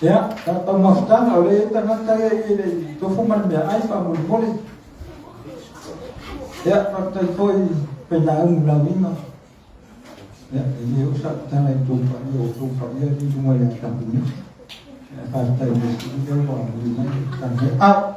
Ia, tatou mafutaga o lea e tagata ia i le tofu ma le meaai faamolemole. Ia, faafetai foi i failauga lauina. Ia, e le oo sau tala i tou paia, o tou paia i luga i le Kapeneta. Ae faafetai i le sui lea ua aumai mai le tala au.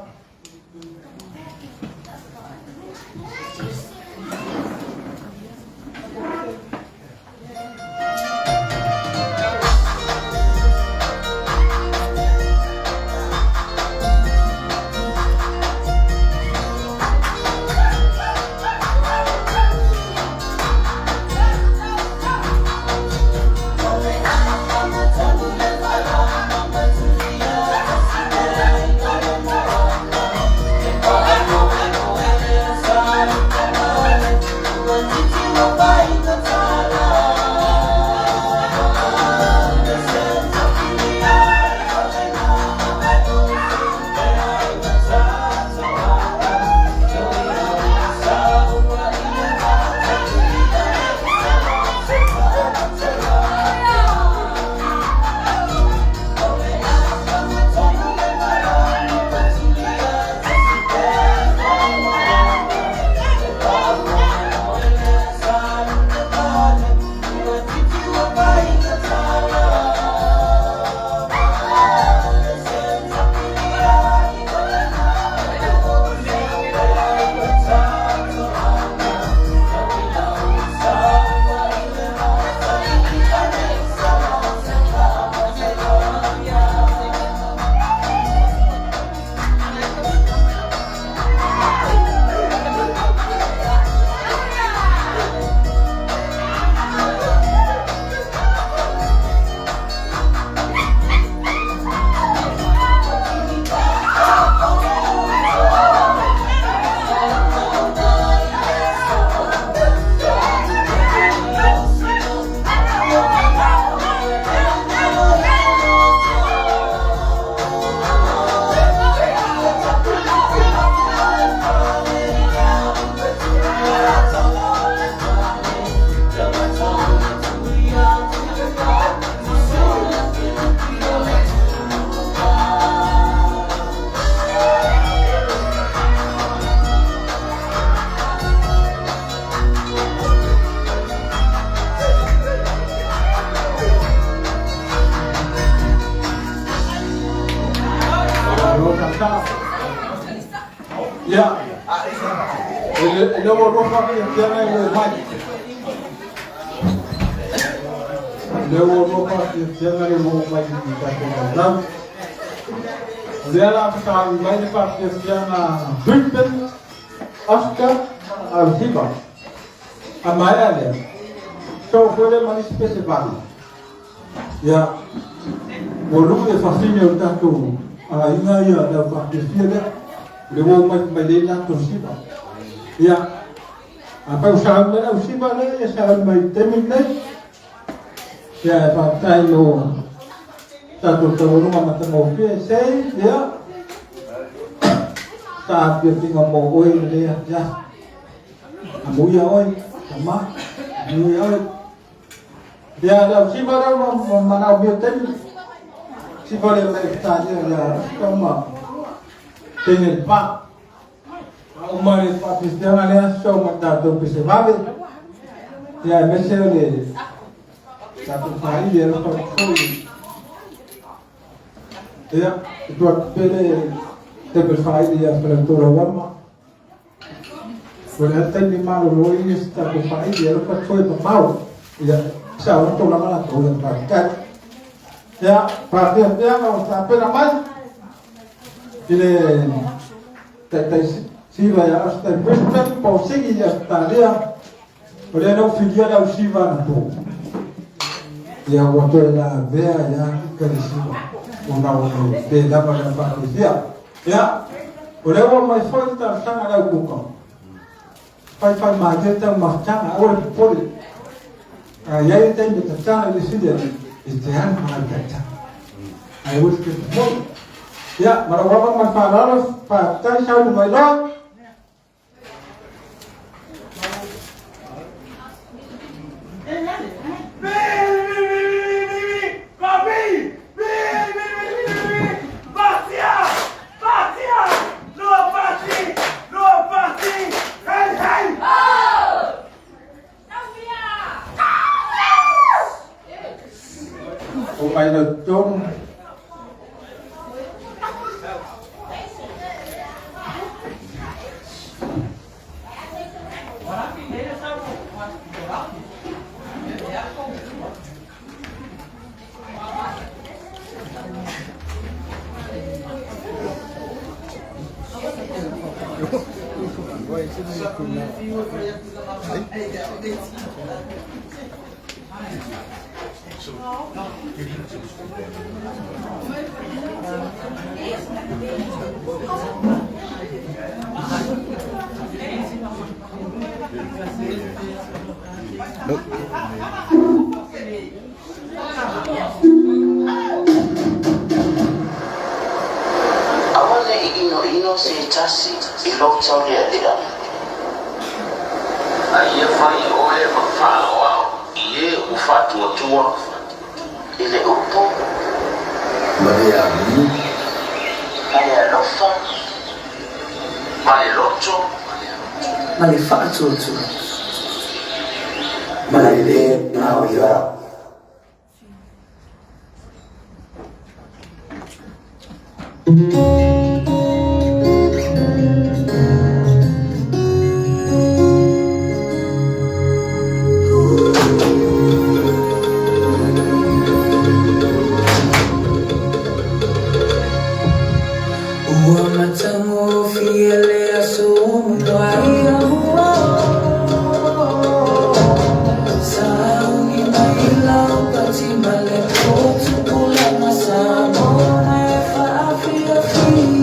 Ia, e le ua lua faafiafiaga e o mai. Le ua lua faafiafiaga le oo mai i tatou lalolagi. O lea la faatali mai le faafiafiaga Brisbane, Oscar, Ausiva. A maea lea, so foi lea ma nisi pese vale. Ia, ua lui e fafine o tatou aiga ia le au faafiafia lea. Le ua mai mai le latou siva. Ia, a pau sauni mai au siva lea, ia sauni mai taimi lenei. Ia, e faafetai lo tatou taualuga matagofie sei, ia, sa afiafiga mo oe i lenei afiafi. Amuia oe, tama, amuia oe. Ia, le au siva lea ua manaomia taimi. Siva lea mai Italia, ia, Oscar ma teine le pa. A uma le faafiafiaga lea, so ma tatou pese vave. Ia, aemaise o le tatou faili e alofa foi. Ia, e tuu atu pea le table faili ia Faletoulauama. O le a taimi malolo ai se tatou faili e alofa foi mamao. Ia, sa o tulaga latou ia faafetai. Ia, faafiafiaga o tapena mai i le taitai siva ia Austin Brisbane, po o Sigi i Australia. O lea na ou filia le au siva anapo. Ia ua toe la avea ia ekalesia ona o le le lava le faafiafia. Ia, o lea ua mai foi le talosaga a le au kuka. Faifai malie tau mafutaga, aua le popole. A i ai le taimi e tatala i le sili e te alu ma lau taitai. Ae aua te popole. Ia, ma lou ava ma le faaaloalo, faafetai sauni mai loa. O mai lau totonu. Aua ne i inoino se tasi i lou taulealea. A ia fai oe ma faaoao i e ua faatuatua. I le upu. Ma le amio. Ma le alofa. Ma le loto. Ma le faatuatua. Ma le lē gaoioi. Ua matagofie le aso muai. Sauni mai lau pati ma le potu pulanga Samoa e faafiafia.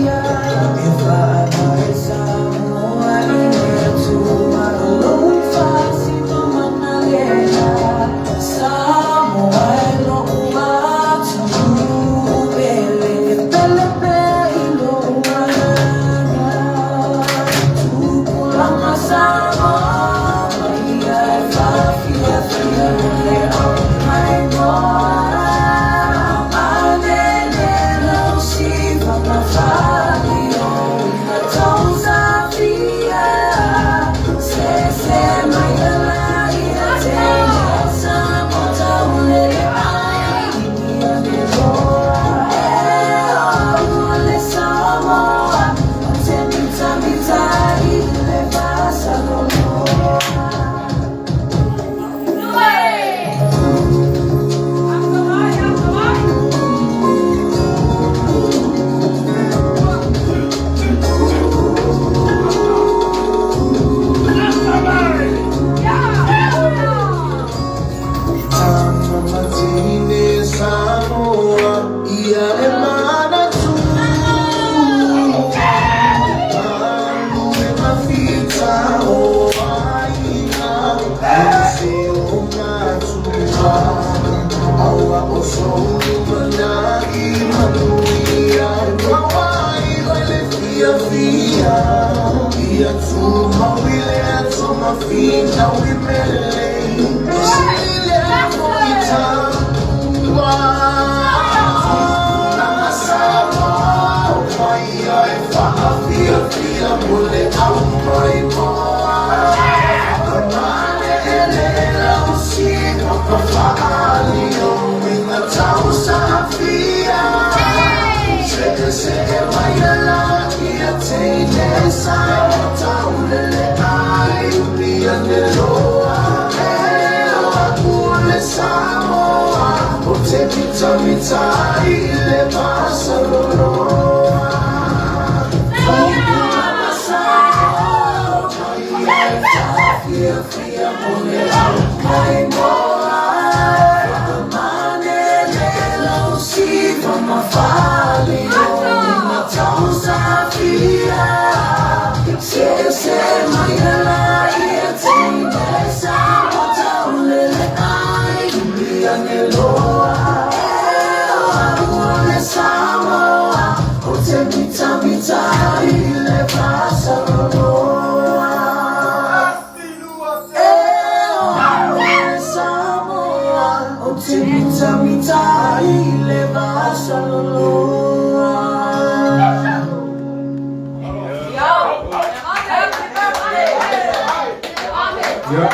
Ia,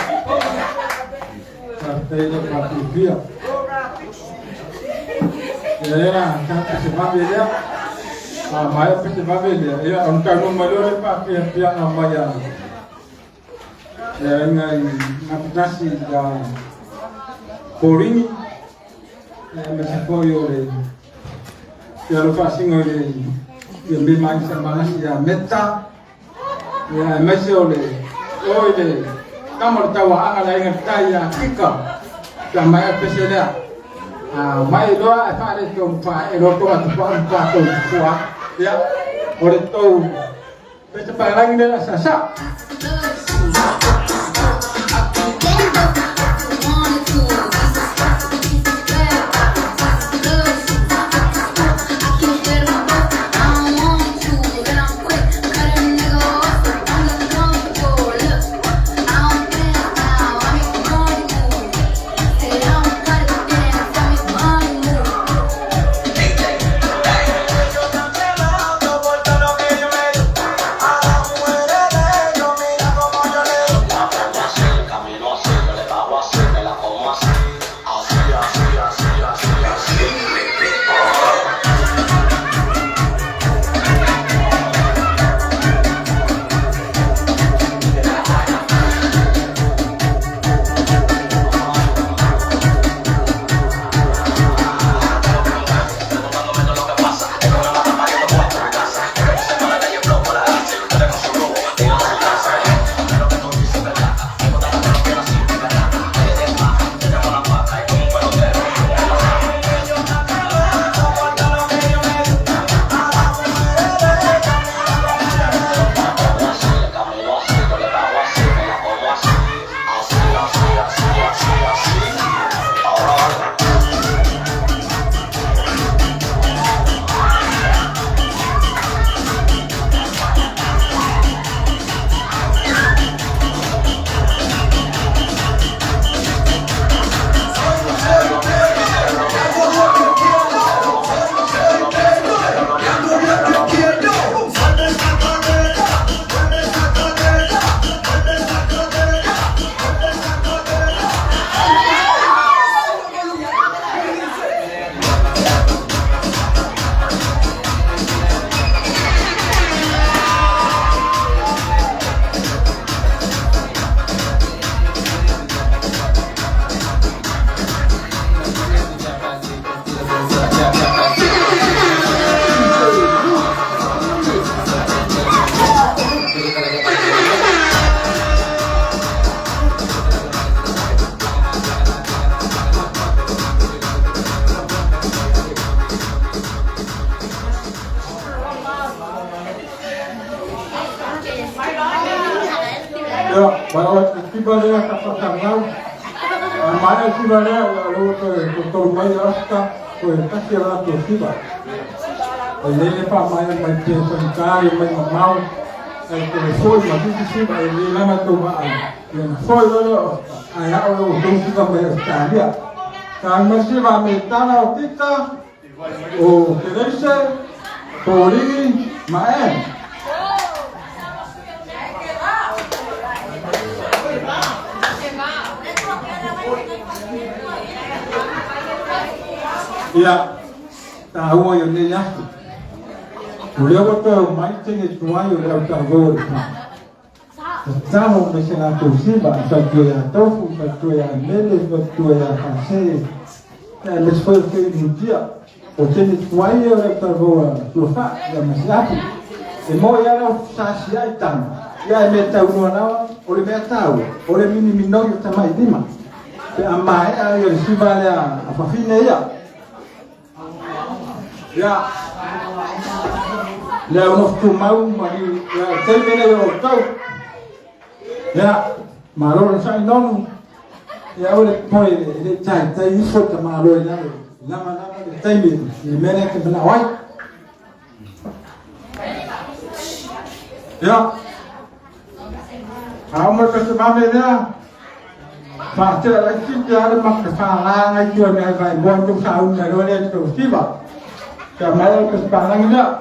faafetai le faafiafia. Ia ea, tatou se vave lea. A maea pe se vave lea, ia, ona taunuu mai loa le faafiafiaga mai a le aiga i Gafatasi ia Porini, aemaise foi o le Fialo Faasino i le Fiame Maisa Malasi ia Meta, ia aemaise o le o i le tama o le tauaaga le aiga le tai ia Kika, pe a maea le pese lea. A mai loa e faaletonu faaee loa tou atupa'a ma tatou tupua. Ia, o le tou pese paelagi lea le a Ia, vai o te tiba lea ka whakangau. A mai a tiba lea, ia leo toe tolu mai asta, toe tasi a latou tiba. E lele pa mai mai te whakitā i mai mamau. Ai te foi ma tisi siva e le lama tau vaai. Ia na foi loa lea o Oscar, ae ao e outou siva mai Ausetalia. Sa ma siva Amerikana o Pita, o Kereise, Polini ma Ann. Ia, taua i lenei aso. O lea ua toe omai teine tuai o le au talavou o le fa. Tatalo mai se latou siva, i faletua ia Tofu, i faletua ia Mele, i faletua ia Fase, aemaise foi o Tei Mutia. O teine tuai ia o le au talavou a Tuafa, ia ma se apu. E moe lava lau sasi ai tama, ia ae mea taunoa lava, o le mea taua, o le miniminoi o tamailima. Pe a maea ia le siva lea a fafine ia. Ia, le au nofo tumau ma ni, ia, taimi nei o outou. Ia, malo le sa'i nonu. Ia, aua le popole e le i taitai ifo le tamaloa i lalo. Lava lava le taimi i le mea lea e te manao ai. Ia, a uma le pesemame lea, faatea laitiiti lava le le fālā ngai tua mea ai vaemoa tou sauni mai loa lea i le tou siva. Pe a maea le pesepalagi lea.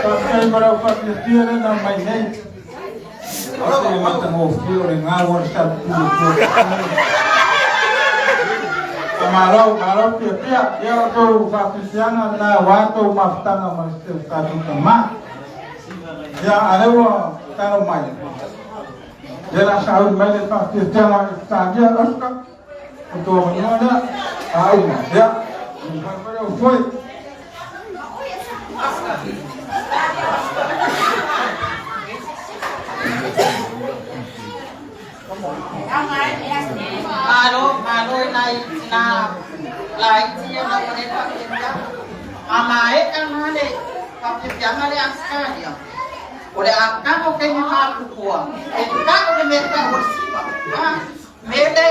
Faafetai mo lau faafiafia lea na aumai nei. O le matagofie o le gau o le salepule tua. Malo, malo fiafia. Ia o tou faafiafiaga lena aua tou mafutaga ma si o tatou tama. Ia, a lea ua tatalo mai. Lea la sauni mai le faafiafiaga i Italia, Oscar. O tou avanoa lea. A uma. Ia, foi. nai tina laiti ia na ua lē faafiafiaga. A maea la le faafiafiaga le Ausetalia, o le a tago taimi matutua e ta'u le mea ta'u o le siva a mele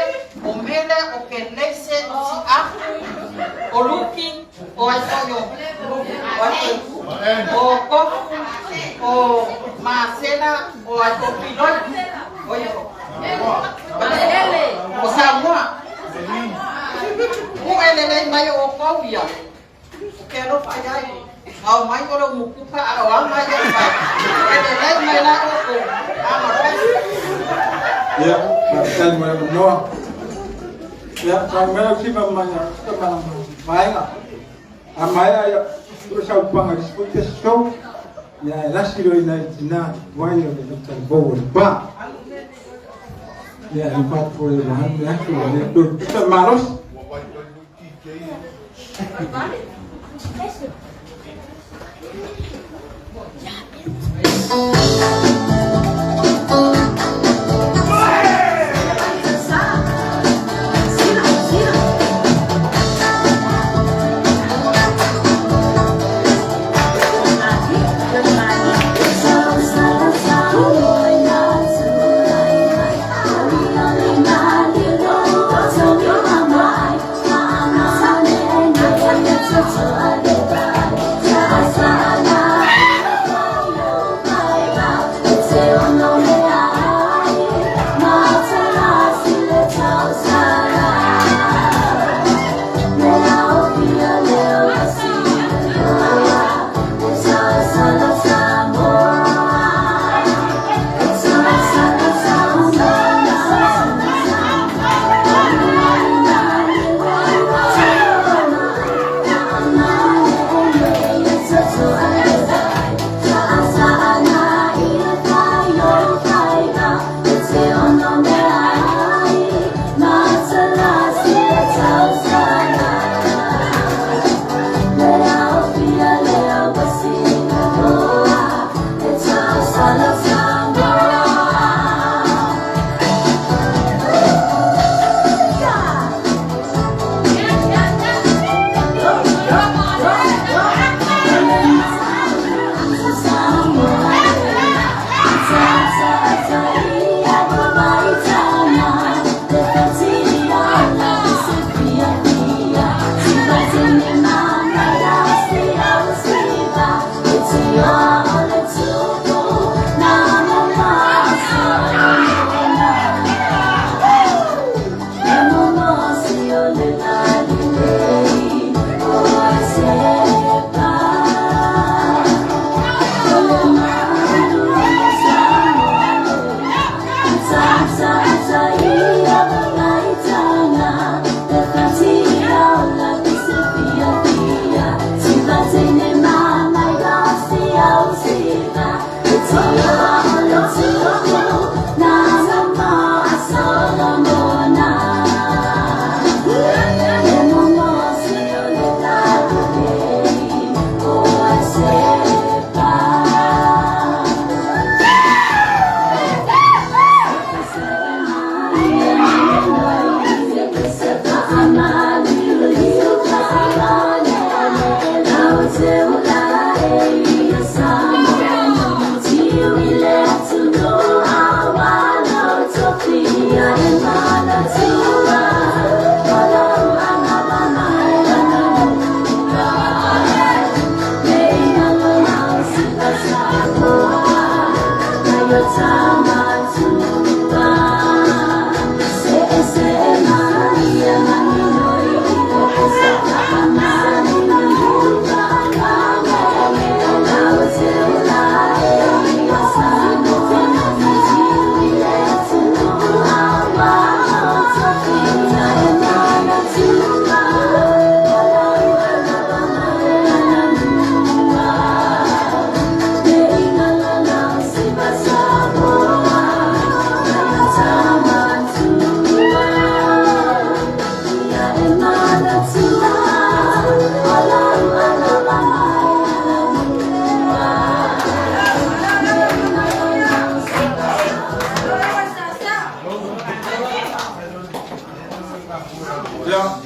o mele o keleise o si'afu o luki o ai fo'i o ai o tofu o masela o ai fo'o filoi oi o Samoa u'e lelei mai o outou ia o ke alofa iai ao mai o le umukuka a o aga ia fai u'e lelei mai la outou ama. Ia, faafetai mo le avanoa. Ia, tau mai lau siva ma ma vaega. A maea ia, ua saupaga i le isi foi pesi tou. Ia, e lasi loa i nai tinā tuai o le talavou o Lepa. Ia, e alofa atu foi ua alu le aso ua le toe tutusa le malosi.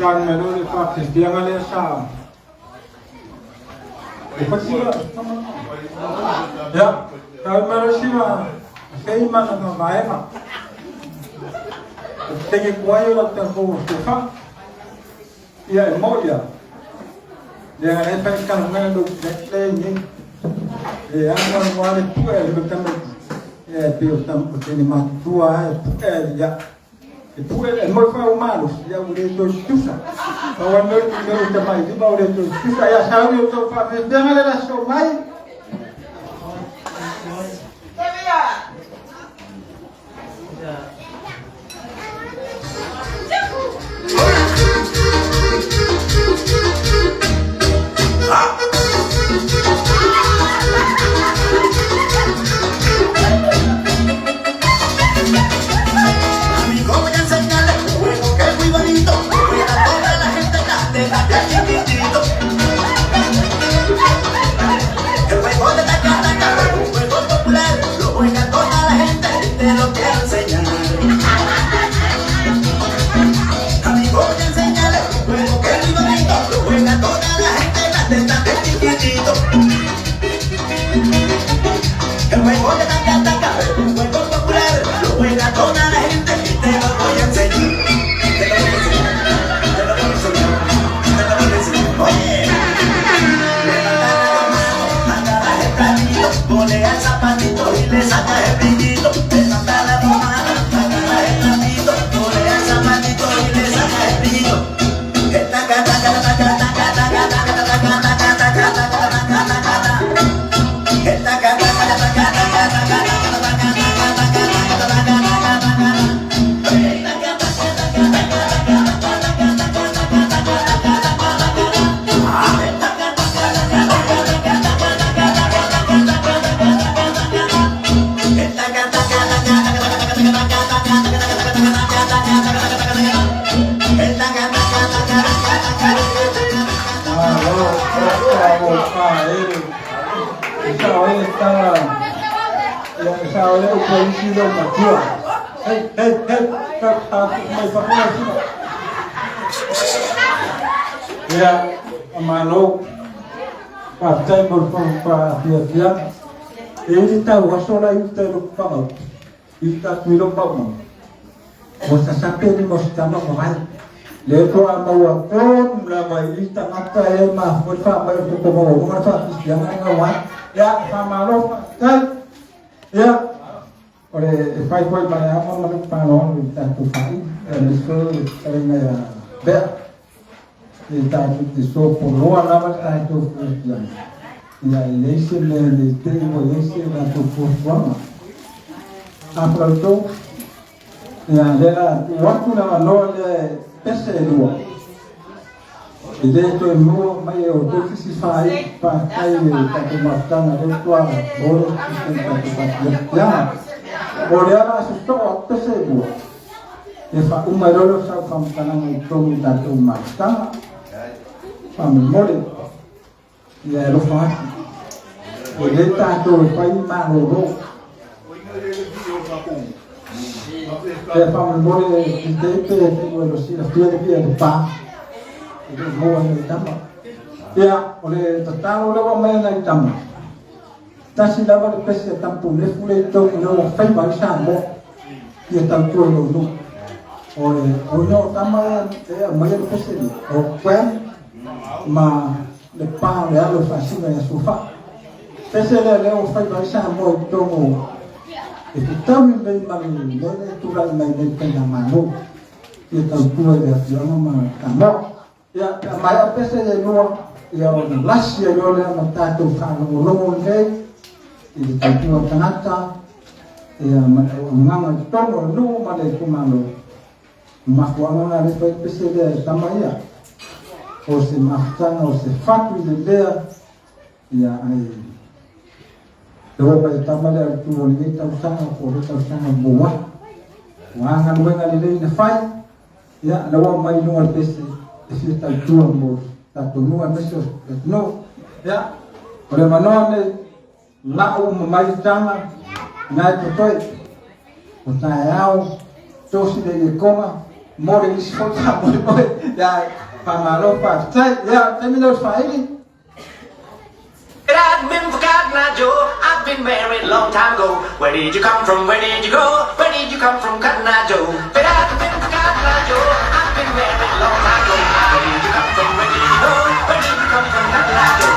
fesoasoani mai loa le faafiafiaga lea sa e fasila ia taumalosila sei mana na vaega o tenge kuai o lau tatou sofa ia e mo ia le ga e fai ka nga lo le ni e anga mo ale pu e le tama e pe o tam o tene matua e pu e ia e pu e mo fa o malo ia o le to tusa pa wa no le o tama i ba o le to tusa ia sa o to fa fe te le la so mai. Amigo, voy a enseñarle un juego que es muy bonito. Juega toda la gente grande, grande chiquitito. El juego de taca taca es un juego popular. Lo juega toda la gente y te lo quiero enseñar. Amigo, voy a enseñarle un juego que es muy bonito. Lo juega toda la gente grande, grande chiquitito. El juego de taca taca es un juego popular. Lo juega toda la gente y te lo voy a enseñar. Te lo voy a enseñar, te lo voy a enseñar, te lo voy a enseñar. Oye, levanta la mano, agarra el platito, volea el zapatito y le saca el brillito. Levanta la mano, agarra el platito, volea el zapatito y le saca el brillito. El taca taca taca taca taca taca taca taca taca taca taca taca taca. El taca taca taca taca taca taca taca taca taca taca taca taca. El taca taca taca taca taca taca taca taca taca taca taca taca. El taca taca taca taca taca taca taca taca taca taca taca taca taca. El taca taca taca taca taca taca taca taca taca taca taca taca taca taca. El taca taca taca taca taca taca. Malo, bravo, pa ele. Esa ole estaba, esa ole o polícia matua. Hey, hey, hey, ta ta mai fa fa Ia, malo, faafetai mo le faafiafia. E i le tau aso la i uta i lou fagau, i uta atu i lou maumau. Ua sasape le mo se tama ma vai. Le to a maua tonu lava i tagata e mafua le faamai o le toto maualuga le faafisiaga le gau ai. Ia, faamalo faafetai. Ia, o le e fai foi ma le ava ma le faaaloalo i tatou faaili, aemaise foi le fetalaiga ia Bea. E tatou te sopoloa lava le tatou fuafuaga. Ia, e leai se mea e le te i ua i ai se latou fuafuaga. Afratou, ia, lea la tuu atu le avanoa lea e pese e lua. E le toe maua mai e outou se isi faafetai i le tatou mafutaga lea ua maua le le tatou faafiafiaga. O lea la sosoo atu pese e lua. E faauma ai loa lea o sau faamatalaga i totonu o tatou mafutaga. Faamolemole, ia e alofa atu. E le tatou e fai malolo. E faamolemole i te pe e ua lo silafia le via le pa. E le maua nei tama. Ia, o le tatalo lea ua aumai nai tama. Tasi lava le pese a Tapunefu lea i totonu lea ua faiva ai Samoa ia tautua i lou nuu. O le o ina o tama e aumaia le pese lea, o Gwen ma le pa o le alo e faasino ia Suafa. Pese lea lea ua faiva ai Samoa i totonu e fetaui nei ma le mea lea e tulai mai nei faigamalo ia tautua i le afioaga ma Samoa. Ia, pe a maea pese ia lua, ia ona lasi ai loa lea ma tatou faalogologo lelei i le tautua tagata, ia ma le auaunaga i totonu o le nuu ma le itumalo. O mafuaaga na lea e fai ai pese lea e tama ia, o se mafutaga, o se fatu i le lea, ia ai e oo mai le tama lea o tu o lenei tausaga po o le tausaga mua. Ua a galuega lelei na fai, Ia, la ua aumai i luga o le pese e fia tautua mo tatou nuu aemaise o le atunuu. Ia, o le avanoa lenei, lau uma mai le taga, na e totoe, o taeao, tosi le iekoga, Mo le isi foi faamoemoe, ia faamalo faafetai. Ia, o le taimi lea o le faili. I've been for Cotton Eye Joe. I've been married long time ago. Where did you come from? Where did you go? Where did you come from, Cotton Eye Joe? But I've been for Cotton Eye Joe. I've been married long time ago. Where did you come from? Where did you go? Where did you come from, Cotton Eye Joe?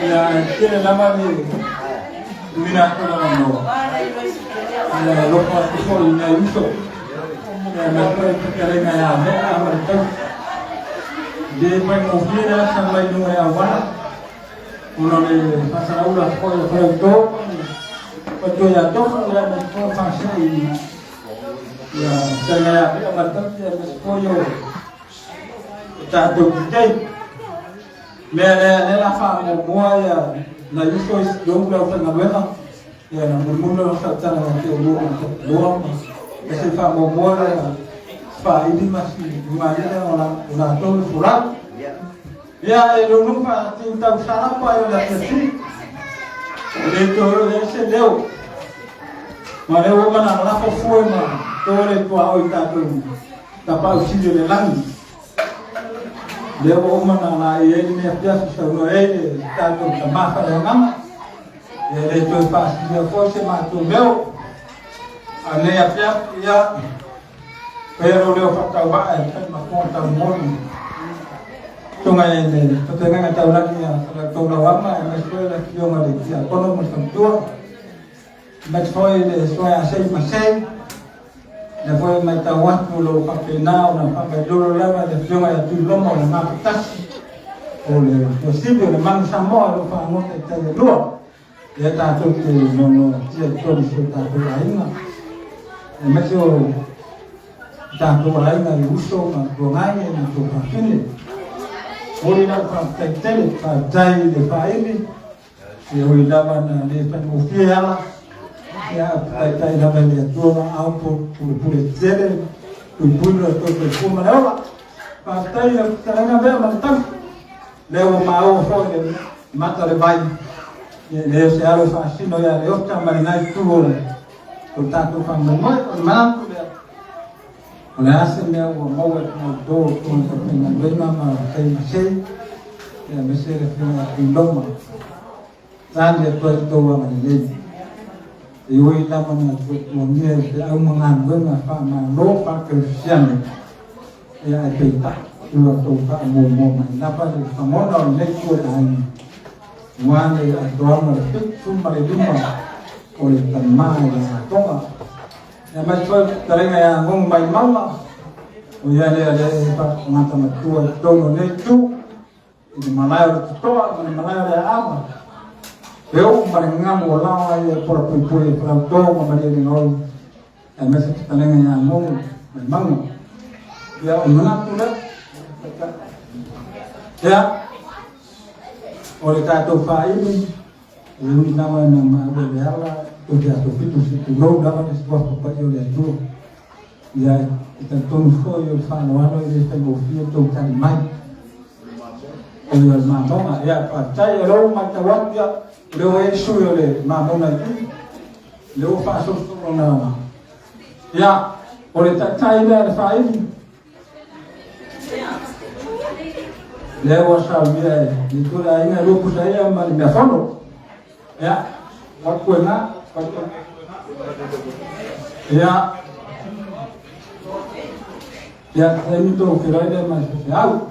Ia tele lava le tuuina atu o le avanoa. Ia e alofa atu foi i nai uso. Ia ma foi fetalaiga ia Mea ma le Tausi. E le faigofie le asa mai luga i auala ona o le faasalaula foi o Faleauto ma le matua ia Tofu ia ma foi faasee i ia fetalaiga ia Mea ma le Tausi aemaise foi o tatou DJ. Mea lea lea la faamuamua ia nai uso i lou le aufaigaluega ia na mulimuli lona sautala ia te oulua ma lua ma se faamuamua lea faaili ma si lugalii lea o latou le folau. Ia e lulu faatiu tausala pa i o le afiafi. E le toe o le se leo. Ma leo ua mana lafo fue ma to le tuaoi tatou Tapaau sili o le lagi. Lea ua uma ona laei ai lenei afiafi saunoa ai le tatou tama faaleagaga. Ia e le toe faasilia foi se matou leo. A o lenei afiafi, ia, faia lou leo faatauvaa e fai ma fofoga taumolimoli. Tonga e le Fetalaiga Taulagi ia Faleatou Lauama, aemaise foi le Afioga i le Tiakono ma le Faletua. Aemaise foi le Suaga ia Sei ma Sei. Lea foi e matau atu o lo o faapena ona faamailolo lava le Afioga ia Tuiloma o le Gafatasi, o le Tuasivi o le Manu Samoa o lo o fagota i tai e lua. Lea tatou te noanoatia i totonu o si o tatou aiga, aemaise o tatou aiga i uso ma tuangai e matou fafine. Momoli lau faafetai tele, faafetai i le faaili. Ia ui lava na le faigofie ala, ia taitai lava i le Atua ma au pulepule tele, puipui lo outou soifua ma le ola. Faafetai i lau fetalaiga mea ma le tausi. Lea ua maua foi le mata o le vai, ia e le o se alo e faasino ia Leota ma lena itu o le o le tatou faamoemoe. O le manatu lea, o le a se mea ua maua e outou o tagata faigaluega ma faimasei, ia aemaise le Afioga ia Tuiloma, tali atu ai le tou agalelei. E ui lava na tuatuagia i feau ma galuega faamalo faakerisiano, ia ae peitai ua tou faamuamua mai lava le fagona o lenei itu o le aiga, aua le atoaga o le 75 o le tama i le atoga. Ia mai foi le fetalaiga ia Gogo Maimauga, o ia lea lea e faatagata matua i totonu o lenei itu, i le malae o le totoa ma le malae o le aava, e oo ma le gamu o laoa ia e pola puipui e Falauto ma Malielegaoi, aemaise le fetalaiga ia Gogo Maimauga. Ia, o le manatu lea, ia, o le tatou faaili, E ui lava ina maua e Leala tou te aso fitu se tulou lava le suafa paia o le Atua. Ia, e talitonu foi o le faaaloalo e le faigofie tou tali mai. O le mamoga, ia, faafetai, o lea ua matau atu, ia, o lea ua i ai sui o le mamoga i i, lea ua faasolosolo na, ia, o le taitai lea le faaili, Lea ua saunia e le tula aiga lua pusa ia ma le meafono. Ia, watu e ngā, watu. Ia, ia, taimi tō whirai lea mai se au.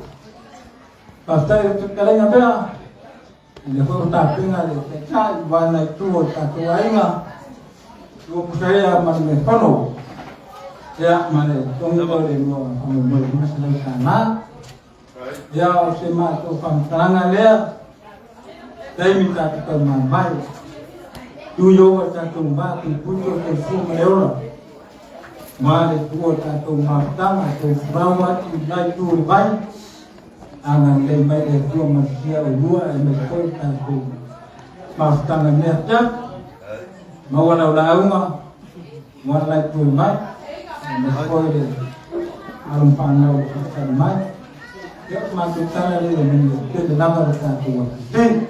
Faafetai le fetalaiga mea, i le foi o tapenga le taitai, waena i tua o le tatou aiga, lua pusa ia ma le meafono. Ia, ma le togi o le lua faamoemoe $500. Ia, o se matou faamatalaga lea, taimi tatou taumamai. Tu i o tatou va puipui o soifua ma le ola. Ma le tu o tatou mafutaga, tou furau atu i lai tu o le vai. Agalelei mai le Atua malutia oulua aemaise foi le tatou mafutaga i lenei afiafi. Maua lau lauga, maua le laitue mai, aemaise foi le alo ma fanau o lo mai. Ia, o matou tala lea ia manuia tele lava le tatou afiafi.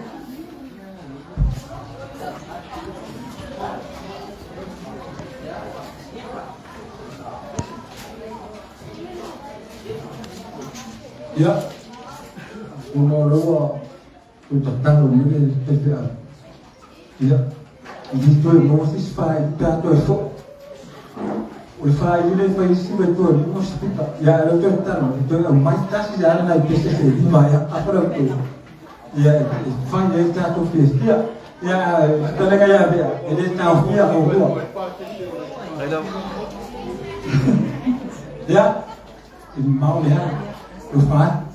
Ia, ona o lea ua toe tatalo mai le faifeau. Ia, e le toe maua se isi faaili pe a toe foi. O le faaili lea e fai isi mai toe lima se pita. Ia, e le toe tatalo mai, toe aumai tasi lava nai pese se lima ia, afa lau toe. Ia, e fai ai le tatou fiafia. Ia, fetalaiga ia Vea, e le taofia muamua. Ia, e mamao le ala, alofa ane.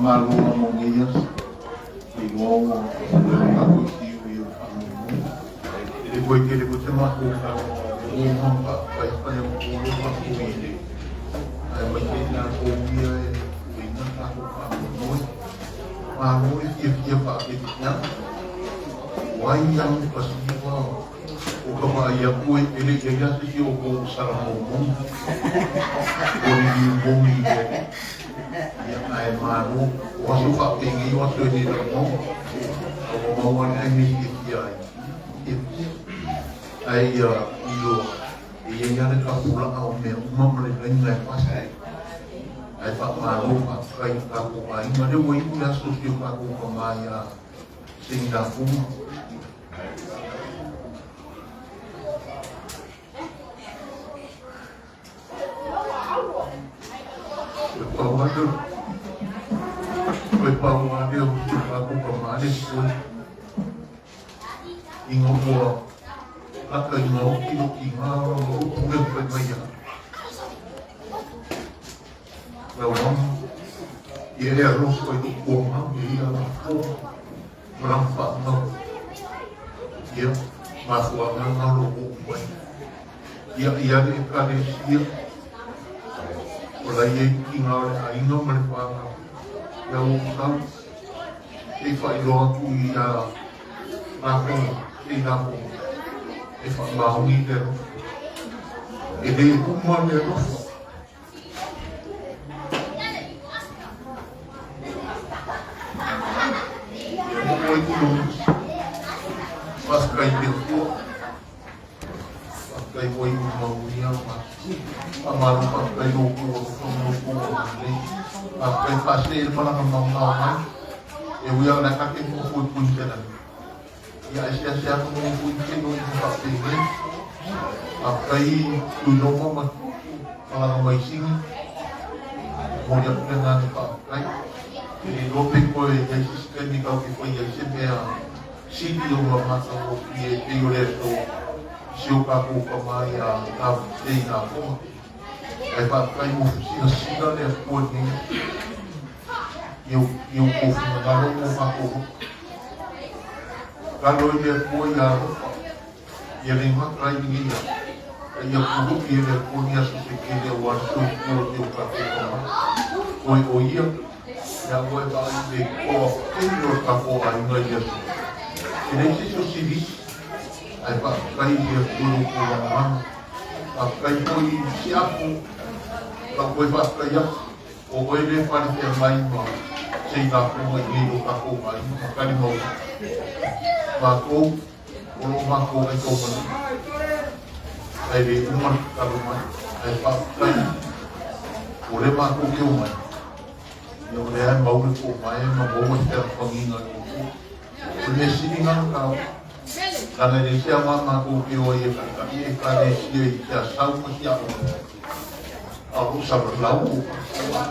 Faamalo mo nei aso. Iloa ua tatou i i o le faamoemoe. E le foi tele foi se matou faalogologo ma faafaiafai atu o matou i le aemaise i latou ia e tuuina tatou faamoemoe. Malo le fiafia faakerisiano. O ai anu pasiva o ka vaai atu e le i ai lava se isi o outou o sala momoni. O le liu moni i le Alii. Ia, ae malo. O aso faapenei o aso e le laumau. A ua maua le taimi e fiafia ai. Fiafia. Ae ia iloa, e i ai lava le tapulaa o mea uma ma le laina e pasi ai. Ae faamalo faafetai i lo tatou aiga. Lea ua iu le aso o si o tatou tama ia Seinafuma. Toe pau lava lea o si o tatou tama le Ina ua laka i ngā okilokiga ma upu e fai mai ai. Lau Afioga, ia e alofa i lou puaga me ia latou ma lana faamau. Ia, mafuaaga na o lou oo mai. Ia, ia le Ekalesia, o la e i ai tiga o le aiga ma le fanau. Ia ua ou sau, se i faailoa atu ia lakou, se i lakou e faamaoni le alofa. E le uma le alofa. Ia oo ai ku Faafetai i le Atua. Faafetai ua iu maulia ma faamalo faafetai i lo outou alofa ma lo outou agalelei. Faafetai faasee le malaga mamao mai. E ui lava o lea ta te nofo i Queensland. Ia ae seasea atu nofo i Queensland ma faapenei. Faafetai Tuiloma ma malaga mai Sini. Momoli atu le agaga faafetai. E le iloa pe toe i ai se isi taimi tatou te faia ai se mea sili ona matagofie e pei o le aso si o tatou tama ia Seinafoga. Ae faafetai ua silasila le Atua i lenei aso i outou finagalo ma o matou loto. Tatalo i le Atua ia alofa, ia le gata ai lenei aso, a ia pului e le Atua ni aso se tele aua le soifua o si o tatou tama. Toe o ia, ia ua e vaai i le toatele o le tatou aiga i le aso. E leai se isi o silisi, ae faafetai i le Atua i lo outou lagolago. Faafetai foi i Siapo, lau toe faafetai atu, o oe lea e falefea mai ma Seinafoga i nei i lo tatou aiga ma tali mau matou o lo matou aitaumalima. Ae le uma le tatalo mai, ae faafetai o lea matou te omai, ia o lea e mau le pomae ma maua se fealofaniga i le Atua. O le mea sili lena ona taua. Leaga e leai se aoga matou te o ai e taʻitaʻi Ekalesia i se asau ma se aoga. A o lou salalau o matou ai.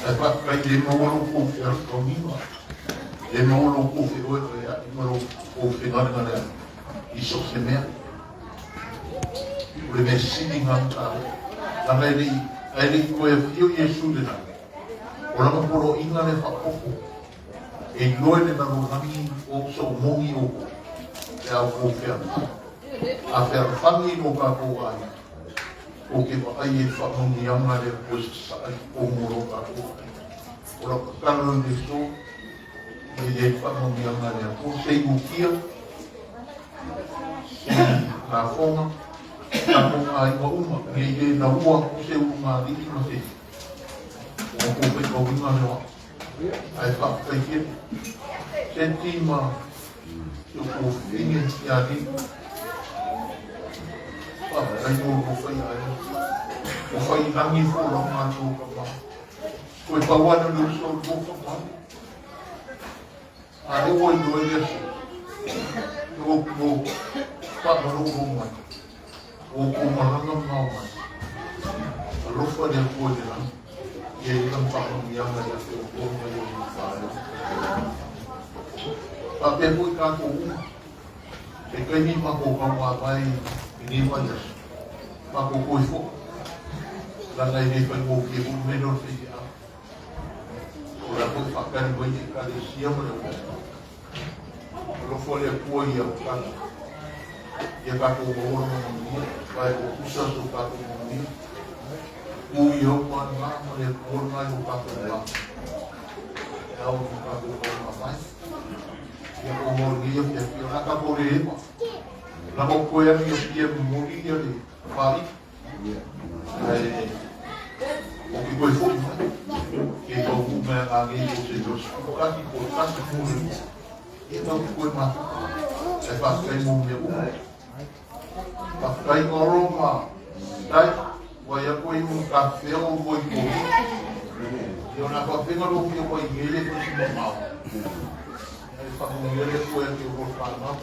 Ae faafetai le maua lou kou fealofaniga, le maua lou kou feoeoeaʻi ma lou kou fegalegaleaʻi i so o se mea. O le mea sili lena ona taua. Leaga e le i, ae le i toe afio Iesu i le lagi, o lana poloaiga lea faaopoopo, E iloa i le lalolagi o soomoni outou pe a outou fealofani. A fealofani lo tatou aiga, tou te vaai ai i le faamanuiaga a le Atua e sasaa i totonu o lo tatou aiga. O lau tatalo i le aso, ia i ai le faamanuiaga a le Atua, se i ukia, se i lafoga, tatou aiga uma, ne i le naua atu se ulugalii ma se isi. Ua outou faitauina le oa. Ae faafetai tele. Seti ma si o kou fine ia ni. Faafetai mo lou fai aiga. Ua fai lagi folauga a lou tama. Toe pau lava le uso o lou tama. A lea ua iloa i le aso. Ua faamalolo mai. Ua outou malaga mamao mai. Alofa le Atua i le lagi. Ia i ai lana faamanuiaga ia te outou ma i outou faaiuga. Faapea foi tatou uma, se taimi matou tauvaavae i lenei vaiaso, matou toe foi, leaga e le faigofie foi le mea lea o le faifeau. O la foi e faatali mai le Ekalesia ma le aufaigaluega. Alofa le Atua ia tatou, ia tatou maua lona manuia, aua e tutusa so tatou manuia. Tu Iehofa lena ma le Atua lena i o tatou va. E ao i o tatou taumamae. Ia ona o lenei afiafi, o le a tatou le ema. Lava o toe agi ia momoli ia le faaii. Ae o ke toe foi mai. Ke taunuu mai ana nei o se 21 po o le 1 po o le 2. Ia tatou te toe mafuta. Ae faafetai mo mea uma. Faafetai Olo ma Tai. Ua ia koe i ulu tafea o lua i tolu. Ia ona faafega lou fia mai nei le koe si mamao. Ae faamanuia le Atua ia te oe whanau.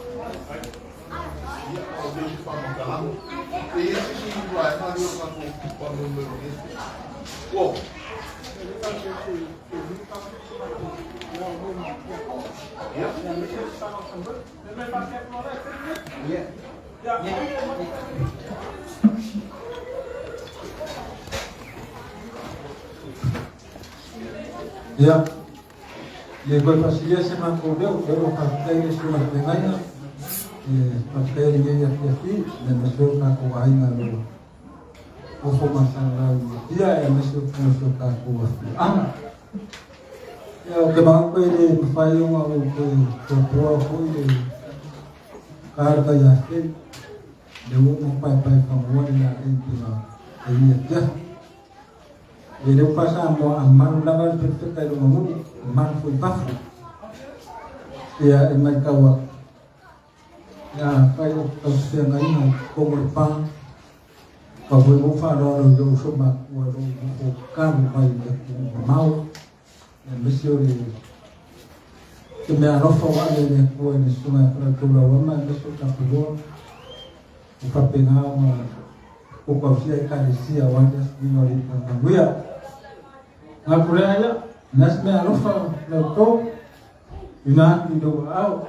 Ia, o te se whamatalanga. E ia se si vaega lea o tatou whanau nei. Uo. Ia, le koe fasilia se matou leo, lea ua faafetai le susuga i le feagaiga, e faafetai ai lenei afiafi, aemaise o tatou aiga o lo o ofo masalalau i Apia, aemaise foi o si o tatou afioaga. Ia, ou te manatu e le mafai ona ou toe puapua foi le kālaka ia te, le ua uma paepae fanua le laei pea e ia afiafi. E le upa Samoa a malu lava le fetafeta i lona nuu, malu foi i fafo. Ia e matau atu, ia afai o tausefeagaiga i totonu o le pa, pau foi lou faaaloalo i lou uso matua i lou nofo tatalo mai i atunuu mamao, aemaise o le te mea alofa ua ave e le Atua i le susuga ia Faleautolauama aemaise o Tapuloa, ua faapena ona tausia Ekalesia aua le asuina o le ipu manuia. Manatu lea ia, na se mea alofa la outou, ina atu i lou aao,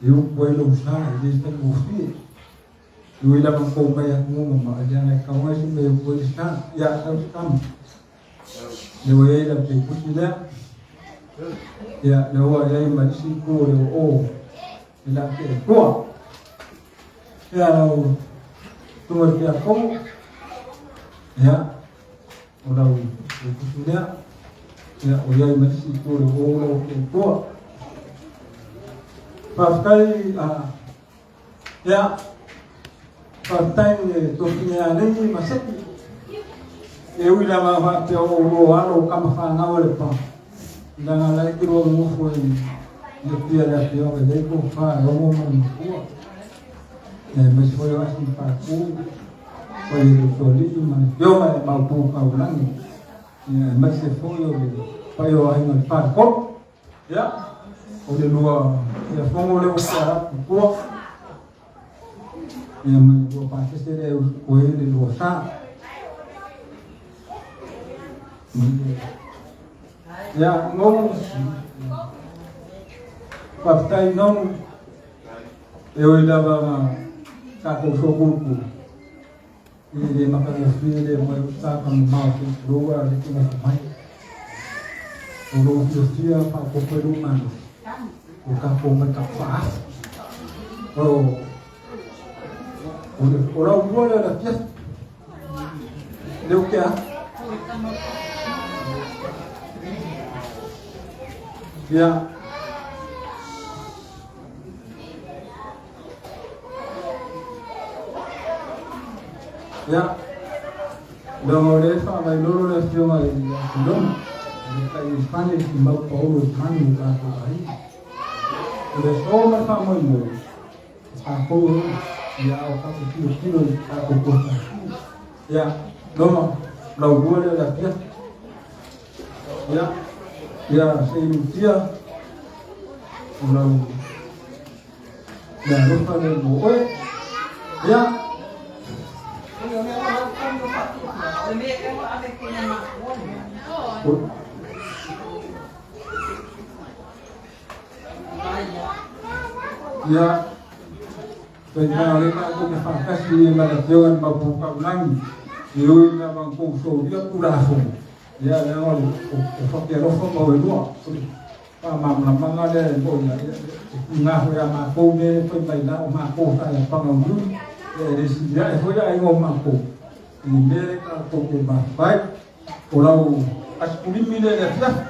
e upu ai lou sa e le faigofie. E ui lava kou mai atunuu mamao, e leaga e tau ai se mea e upu ai le sa. Ia, sau se tama. Le ua i ai lau teikusi lea. Ia, le ua i ai ma isi itu o le oo i la te e toa. Ia, lau tunga i pia komo. Ia, o lau teikusi lea. Ia, ua i ai ma isi itu o le oo lau te e toa. Faafetai, Ia, faafetai i le tofiga ia Alegi ma Seki. E ui lava faapea o oulua alo o kama fanau a Lepa, leaga la e te lua nonofo i le pia le afioaga i ai tofa e omo ma le matua. Aemaise foi o Asi Patu, o le Usoalii ma le afioga i le Maopu Kaulagi, aemaise foi o le paia o aiga o le Faletolu. Ia, o le lua ia fono lea ua tea atu tua. Ia ma le lua pasese lea ua i le lua sa. Ia, nonu, faafetai nonu, e ui lava na tatou soukuluku, i le matagofie le mai o sa ka mamao te tulou a le te nofo mai. O lou fiafia faaopoopo ai lou malosi, o tatou mai tatou faaafu. O lau lua lea o le afiafi. Leo ke a. Ia. Ia, leaga o lea e faavailolo le afioga i le Asiloma, le tai i fane i mau paolo i manu o tatou aiga. O le aso ma le faamoemoe, o tatou e ia a o tatou tilotilo i tatou tofa. Ia, Loma, lau lua lea o le afiafi. Ia, ia se i lutia, o lau Le alofa lea mo oe. Ia. Ia. Toina o le tatou te faatasi i ma le afioga i le Maopu Kaulagi, e ui lava ina tou solia Tulafono, ia leaga o le fakealofa ma oe lua. Faamalamalamaga lea e moni ai, e tiga foi ia matou mea e fai mai la o matou sa ia pagauniuni, ia e le sili ae foi aiga o matou i le mea lea tatou te mafai. O lau asikulimi lea i le afiafi.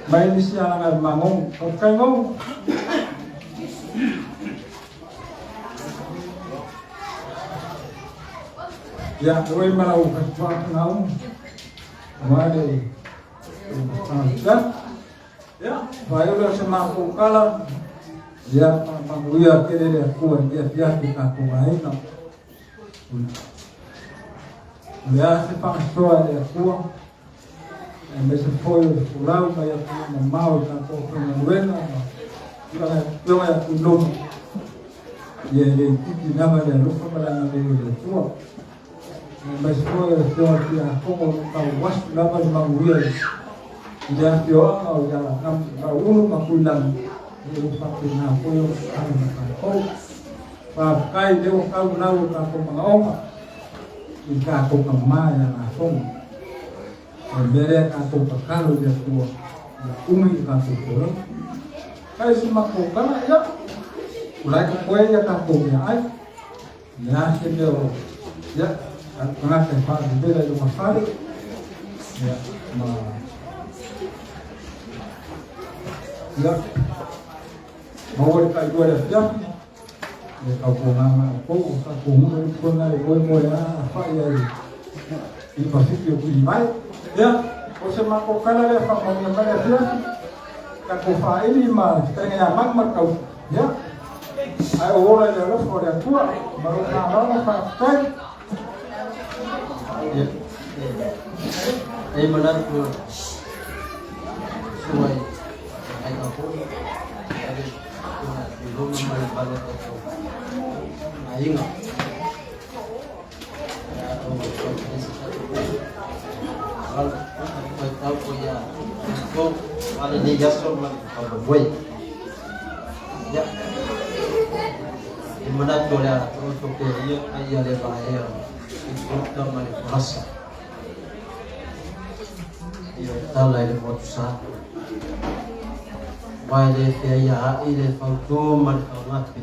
Mai nisi alaga e magogo. Faafetai gogo. Ia, oi ma lau fatuaga uma. Aua le Ia, faaiu lea o se matou tala. Ia, faamanuia tele le Atua i lenei afiafi i tatou aiga. O le a se faasoa e le Atua, aemaise foi o le folau mai atunuu mamao i tatou faigaluega ma tulaga ia tuilomu. Ia e le itiiti lava le alofa ma le agalelei o le Atua. Aemaise foi o le Afioga i le Tiakono o lo o tauasu lava le manuia i I le afioaga o Lauulu ma Tuilagi, ia ua faapena foi ona tatalo ma tatou. Faafetai lea ua tau lau o tatou manaoga i tatou tama ia lafoga. O le mea lea tatou tatalo i le Atua ia umi i tatou folauga. Kai si matou tala, ia, o la e totoe ia tatou meaai. Le a se mea o, ia, tagata e faalevela i lona fale, ia, ma, ia, maua le tailua i le afiafi, ia tautuana ma outou, o tatou nuu e tona e moemoe a fai ai i le Pasefika o Tulivae. Ia, o se matou tala lea faamanuia mai le afiafi, tatou faaili ma fetalaiga ia Manu ma le tausi. Ia, ae ou ola i le alofa o le Atua, ma lou faaaloalo, faafetai. Ia, e manatu susuga i aiga foi, ave susuga i Roma ma le mamalu o tatou aiga. Tau ko ia ko wale nei aso ma le faamoemoe. Ia, e manatu o le a taoto pea ia ai ia le vaea i futa ma le folasa. Ia o tala i le motu sa. Aua e le feaiaai le fautū ma le faugape.